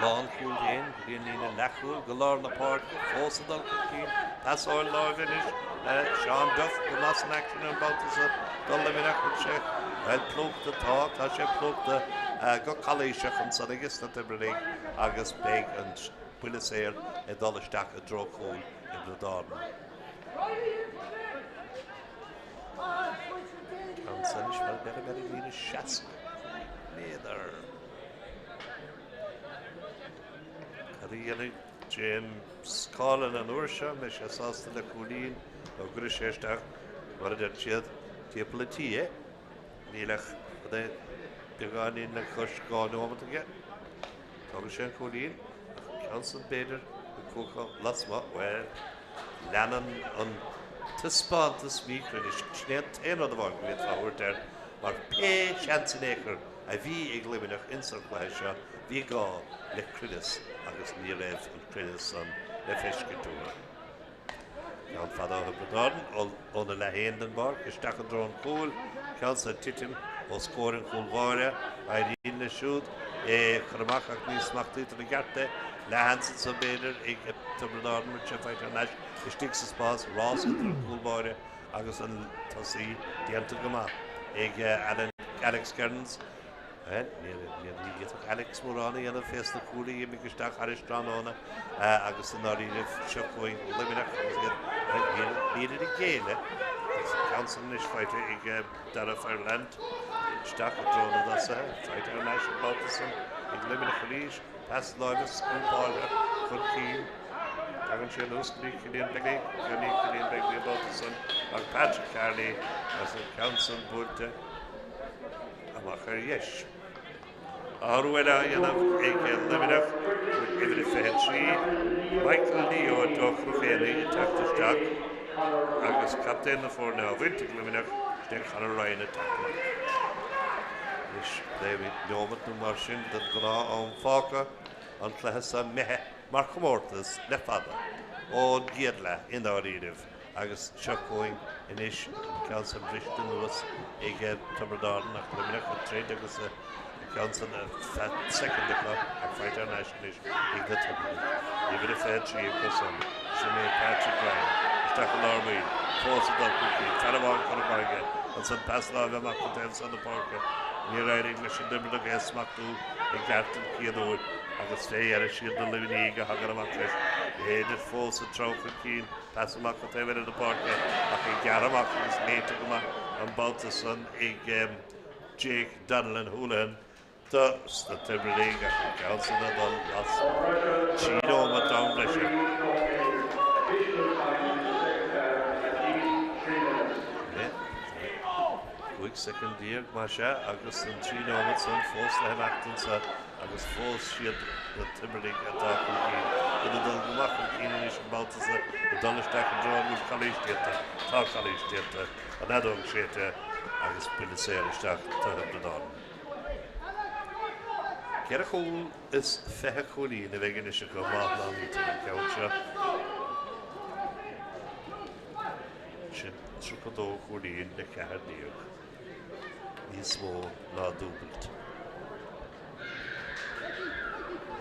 lánchúil féin go dtí an líne leathchúil go lár na páirce, fós ag dul chun cinn. Pasáil láimhe anois le Seán Duff go maith san aicsean an babhta seo do Luimneach bhfuil sé bhuel plúchta tá, tá sé plúchta go calaoiseach ansan aige sna Tiobradaigh agus beidh an buille saor ag dul isteach i dtreo chúl Thiobraid Árann. Ceann san anois bhuel b'fhéidir ar an líne 65 méadar. Cad a dhéanfaidh James Coughlan an uair seo? An mbeidh sé sásta le cúilín nó an gcuirfidh sé isteach, mar a deir siad, timpeall an tí é? Níl ach beagáinín le cois 2 neomat aige. Tógfaidh sé an cúilín, ach an ceann san b'fhéidir ag cuachadh lasmuigh, bhuel, leanann an taispeántas míchruinnis, sin é an t-aon rud amháin go bhféadfá a thabhairt air, mar pé seans in aon chor a bhí ag Luimneach ins an chluiche seo, bhí gá le cruinneas agus ní raibh an cruinneas san le feiscint uathu. Ceann fada ó Thiobraid Árann óna leath féin den bpáirc isteach i dtreo an chúil, ceann san ag titim os comhair an chúl báire. Éiríonn leis siúd é a chur amach ach ní smachtaítear i gceart é. Leathsheans anso b'fhéidir ag Tiobraid Árann bhfuil sé faighte thar n-ais istigh sa spás, rás idir an cúl báire agus an tosaí déanta go maith ag Alex Kearns. Bhuel, ní fhéadfadh Alex mórán a dhéanamh fés na cúil a d'imigh isteach thairis tráthnóna agus i ndáiríribh seo chugainn Luimneach agus iad, bhuel, nílid ag géilleadh agus an ceann san anois faighte ag Darragh Ferland isteach i dtreo na dtosaithe, faighte thar n-ais an babhta san ag Luimneach arís, pas láimhe scuabáilte chun cinn. Tagann sé anuas go dtí Cillian Begley, ní Cillian Begley an babhta san ach Patrick Carney agus an ceann san buailte. Amach ar dheis. Athrú eile á dhéanamh ag Luimneach, uimhir a 23, Michael Leo ó Chnoc Éanaigh ag teacht isteach agus captaen na foirne á bhaint ag Luimneach, sin é Conor Ryan ag teacht amach. Anois léimid neomat nó mar sin den ghnáth-am fágtha, an cluiche seo imithe mar chomórtas le fada, ón gcéad leath i ndáiríribh. Agus seo chugainn anois an ceann san briste anuas ag Tiobraid Árann ach Luimneach ag troid agus an ceann san ar feadh soicind acu ach faighte thar n-ais anois ag na Tiobradaigh. Uimhir a 23 acu san. Sin é Patrick Ryan. Isteach i lár baill. Fós ag dul chun cinn. Fear amháin curtha amach aige. Ansan pas láimhe amach an taobh san na páirce. Níor éirigh leis an dTiobraideach é a smachtú i gceart an chéad uair agus fé dheireadh siad na Luimnígh a thagann amach leis. B'fhéidir fós ag treabhadh chun cinn. Pas amach an taobh eile na páirce ach é gearrtha amach agus léite go maith an babhta san ag Jake Donnellan Houlihan. Do sna Tiobradaigh ach an ceann san ag dul lasmuigh. 3 nóiméad d'am breise. 15 soicind más ea agus an 3 nóiméad san fós le himeacht anso agus fós siad na Tiobradaigh atá chun cinn. Iad ag dul go maith chun cinn anois an babhta so ag dul isteach i dtreo an bhfuil calaois déanta. Tá calaois déanta. An fheadóg séidte agus buille saor isteach do Thiobraid Árann. Ceithre chúl is 20 cúilín a bheidh anois acu má shlánaítear an ceann seo. Sin 32 cúilín le 14. Níos mó ná dúbailt.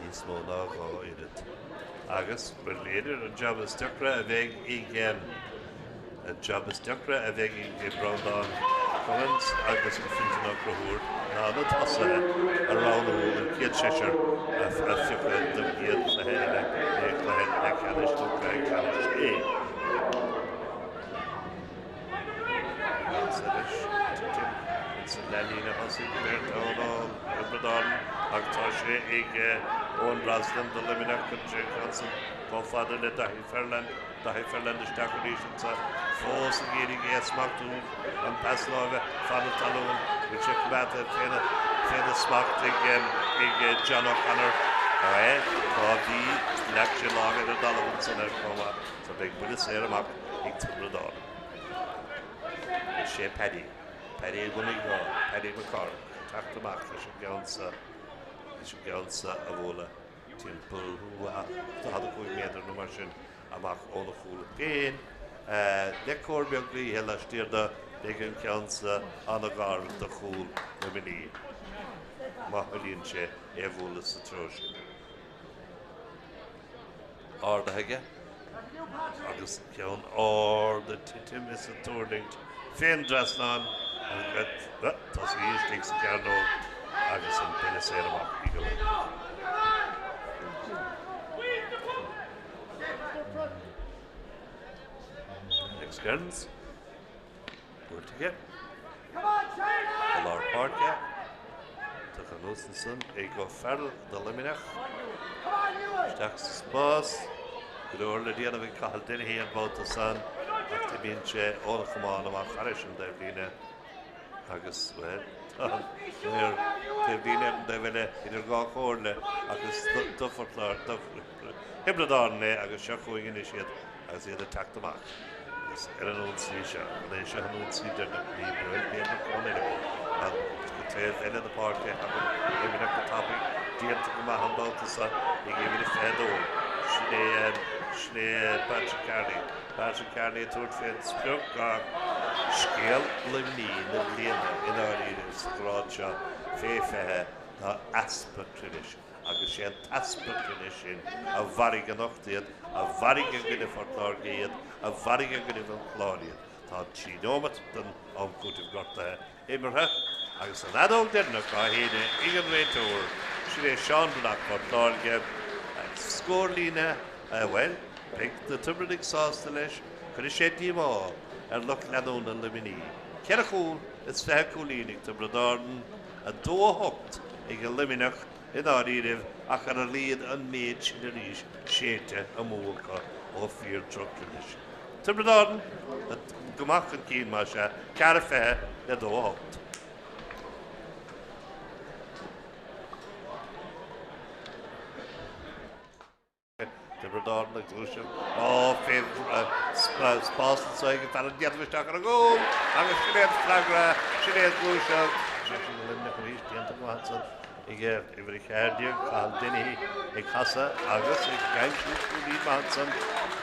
Níos mó ná dhá oiread. Agus, b'fhéidir, an jab is deacra a bheidh ag An jab is deacra a bheidh ag Breandán Collins agus ag Fintan Ó Conchúir ná na tosaithe a roghnú, an chéad seisear a phiocadh don gcéad chluiche eile, pé cluiche leathcheannais nó cluiche ceannais é. Anois, titim ins an leathlíne thosaigh beirt ann ó Thiobraid Árann ach tá sé ag Eoin Brosnan do Luimneach chun Johnson chomh fada le Daithí Ferland. Daithí Ferland isteach arís anso, fós ag iarraidh é a smachtú, an pas láimhe fan na talún, bhfuil sé coimeádta féna smacht ag John O'Connor. Tá, tá, bhí, leag sé lámh ar an dtalamh ansan air chomh maith, so beidh buille saor amach ag Tiobraid Árann. Is é Paddy, Paddy a bhunaigh dhá, Paddy McCormack, ag teacht amach leis an gceann so, leis an gceann so a bhualadh. timpeall 45 méadar nó mar sin amach óna chúl féin. Le cóir beag gaoithe laistiar de, beidh an ceann so an-ghar do chúl Luimnigh, má thoilíonn sé é a bhualadh sa treo sin. Ardaithe aige agus ceann ard ag titim is ag tuirlingt fén dtrasnán agus tosaí istigh sa chearnóg agus an buille saor amach ag an Luimneach. Alex Kearns buailte aige i lár páirce. Tugtha anuas ansan ag Ó Fearghail do Luimneach. Isteach sa spás. Go leor le déanamh ag Cathal Dennehy an babhta san ach imíonn sé óna chamán amach thairis an dtaobhlíne agus, bhuel, tá an maor taobhlíne ar an dtaobh eile idir dhá chomhairle ach is do Thiobraid Árann é agus seo chugainn anois iad agus iad ag teacht amach agus ar an ionsaí seo, an é seo an ionsaí deireanach? Ní, bhuel, b'fhéidir go bhfuil ach go taobh eile na páirce thagann Luimneach go tapaidh, déanta go maith an babhta seo ag uimhir a 22. Sin é, sin é Patrick Carney. Patrick Carney ag tabhairt fén sprioc ach scéal Luimnigh na bliana i ndáiríre sa ghrád seo fé 20 ná easpa cruinnis. Agus sé an t-easpa cruinnis sin a mharaigh anocht iad, a mharaigh i gcoinne Phort Láirge iad, a mharaigh i gcoinne an Chláir iad. Tá 3 nóimeat den am cúitimh gortaithe imeartha agus an fheadóg deireanach á shéideadh ag an réiteoir, sin é Seán Breathnach Phort Láirge. Scórlíne, bhuel, beidh na Tiobradaigh sásta leis, cuirfidh sé díomá ar lucht leanúna Luimnigh. Ceithre chúl is 20 cúilín ag Tiobraid Árann, 2, 8 ag Luimneach i ndáiríribh ach ar a laghad an méid sin arís séidte amú acu ó fíor-dhroch-chruinneas. Tiobraid Árann go maith chun cinn más ea, 4, 20 le 2, 8. Tiobraid Árann ag gluaiseacht ó fén spás anso ag an fear ag déanamh isteach ar an gcúl agus sin é an freagra, sin é an ghluaiseacht. Sé sin do Luimneach arís, déanta go maith ansan ag uimhir 14, Cathal Dennehy ag casadh agus ag aimsiú cúilín maith ansan.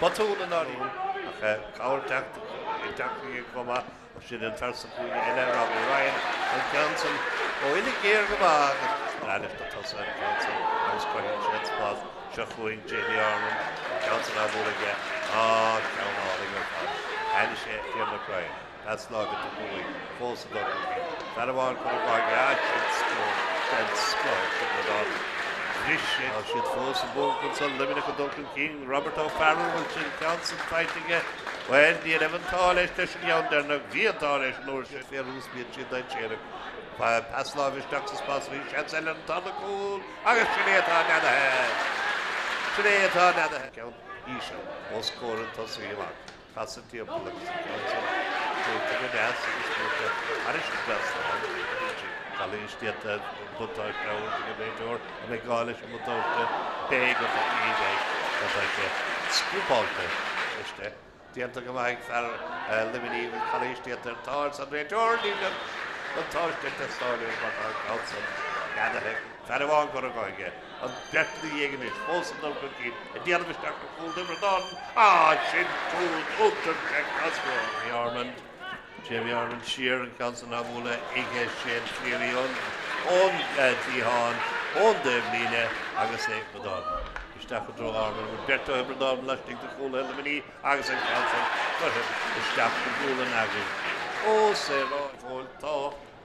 Botún i ndáiríre ach cabhair teacht ag teacht chuige chomh maith. Sin an fear sa chúinne eile, Robbie Ryan, an ceann san ó uillinn ghéar go maith agus is breá leis na tosaithe an ceann san agus cruthaíonn sé an spás. Seo chugainn Jamie Arnold, an ceann san á bhualadh aige. Á, ceann álainn ar fad. Anois é Tiarnach Ryan. Pas láimhe tugtha uaidh. Fós ag dul chun cinn. Fear amháin curtha dhó aige. Á, sin scór den scoth ag Tiobraid Árann. Bhris sé. Tá siad fós i bponc ansan. Luimneach ag dul chun cinn. Robert O'Farrell, bhfuil sin ceann san faighte aige? Bhuel, ní raibh an t-ádh leis leis an gceann deireanach. Bhí an t-ádh leis an uair sin. Fé rús bíonn siad dainséarach. Pas láimhe isteach sa spás arís. Seans eile ar an tarna cúl agus sin é atá neadaithe! Sin é atá neadaithe! Ceann íseal os comhair an tosaí amach. Casadh timpeall agus an ceann san buailte go deas agus buailte thairis an dtrasnán. Calaois déanta buntáiste a thabhairt ag an réiteoir. An mbeidh gá leis an mbuntáiste? Beidh, ní bheidh. Buntáiste scúpáilte istigh. Déanta go maith ag fear Luimnigh bhfuil calaois déanta ar tá arsa an réiteoir. Níl an buntáiste ag teastáil uaidh mar tá an ceann san neadaithe. Fear amháin curtha dhó aige. An bheirt ina dhiaidh anois, fós ag dul chun cinn, ag déanamh isteach ar chúl Thiobraid Árann. Ah, sin cúl iontach Jack Cosgrove. Jamie Ormond, Jamie Ormond siar an ceann san á bhualadh ag Shane Cleary ón gcliathán, ón dtaobhlíne agus é ag Tiobraid Árann. Isteach i dtreo Ormond, bhfuil beirt ó Thiobraid Árann laistigh de chúl Luimnigh agus an ceann san curtha isteach go gualainn againn. Ó, saoráid fóill tá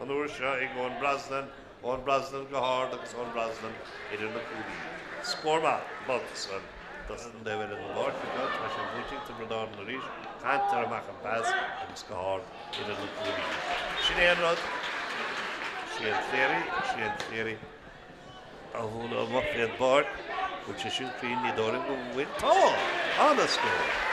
an uair seo ag Eoin Brosnan, Eoin Brosnan go hard agus Eoin Brosnan idir na cuaillí. Scór maith babhta san dos an taobh eile den bpáirc acu. Tá sé buaite ag Tiobraid Árann arís. Canter amach an pas agus go hard idir na cuaillí. Sin é an rud. Shane Cleary, Shane Cleary á bhualadh amach fén bpáirc. Bhfuil sé sin cruinn? Ní dóigh liom go bhfuil. Tá! Ana-scór!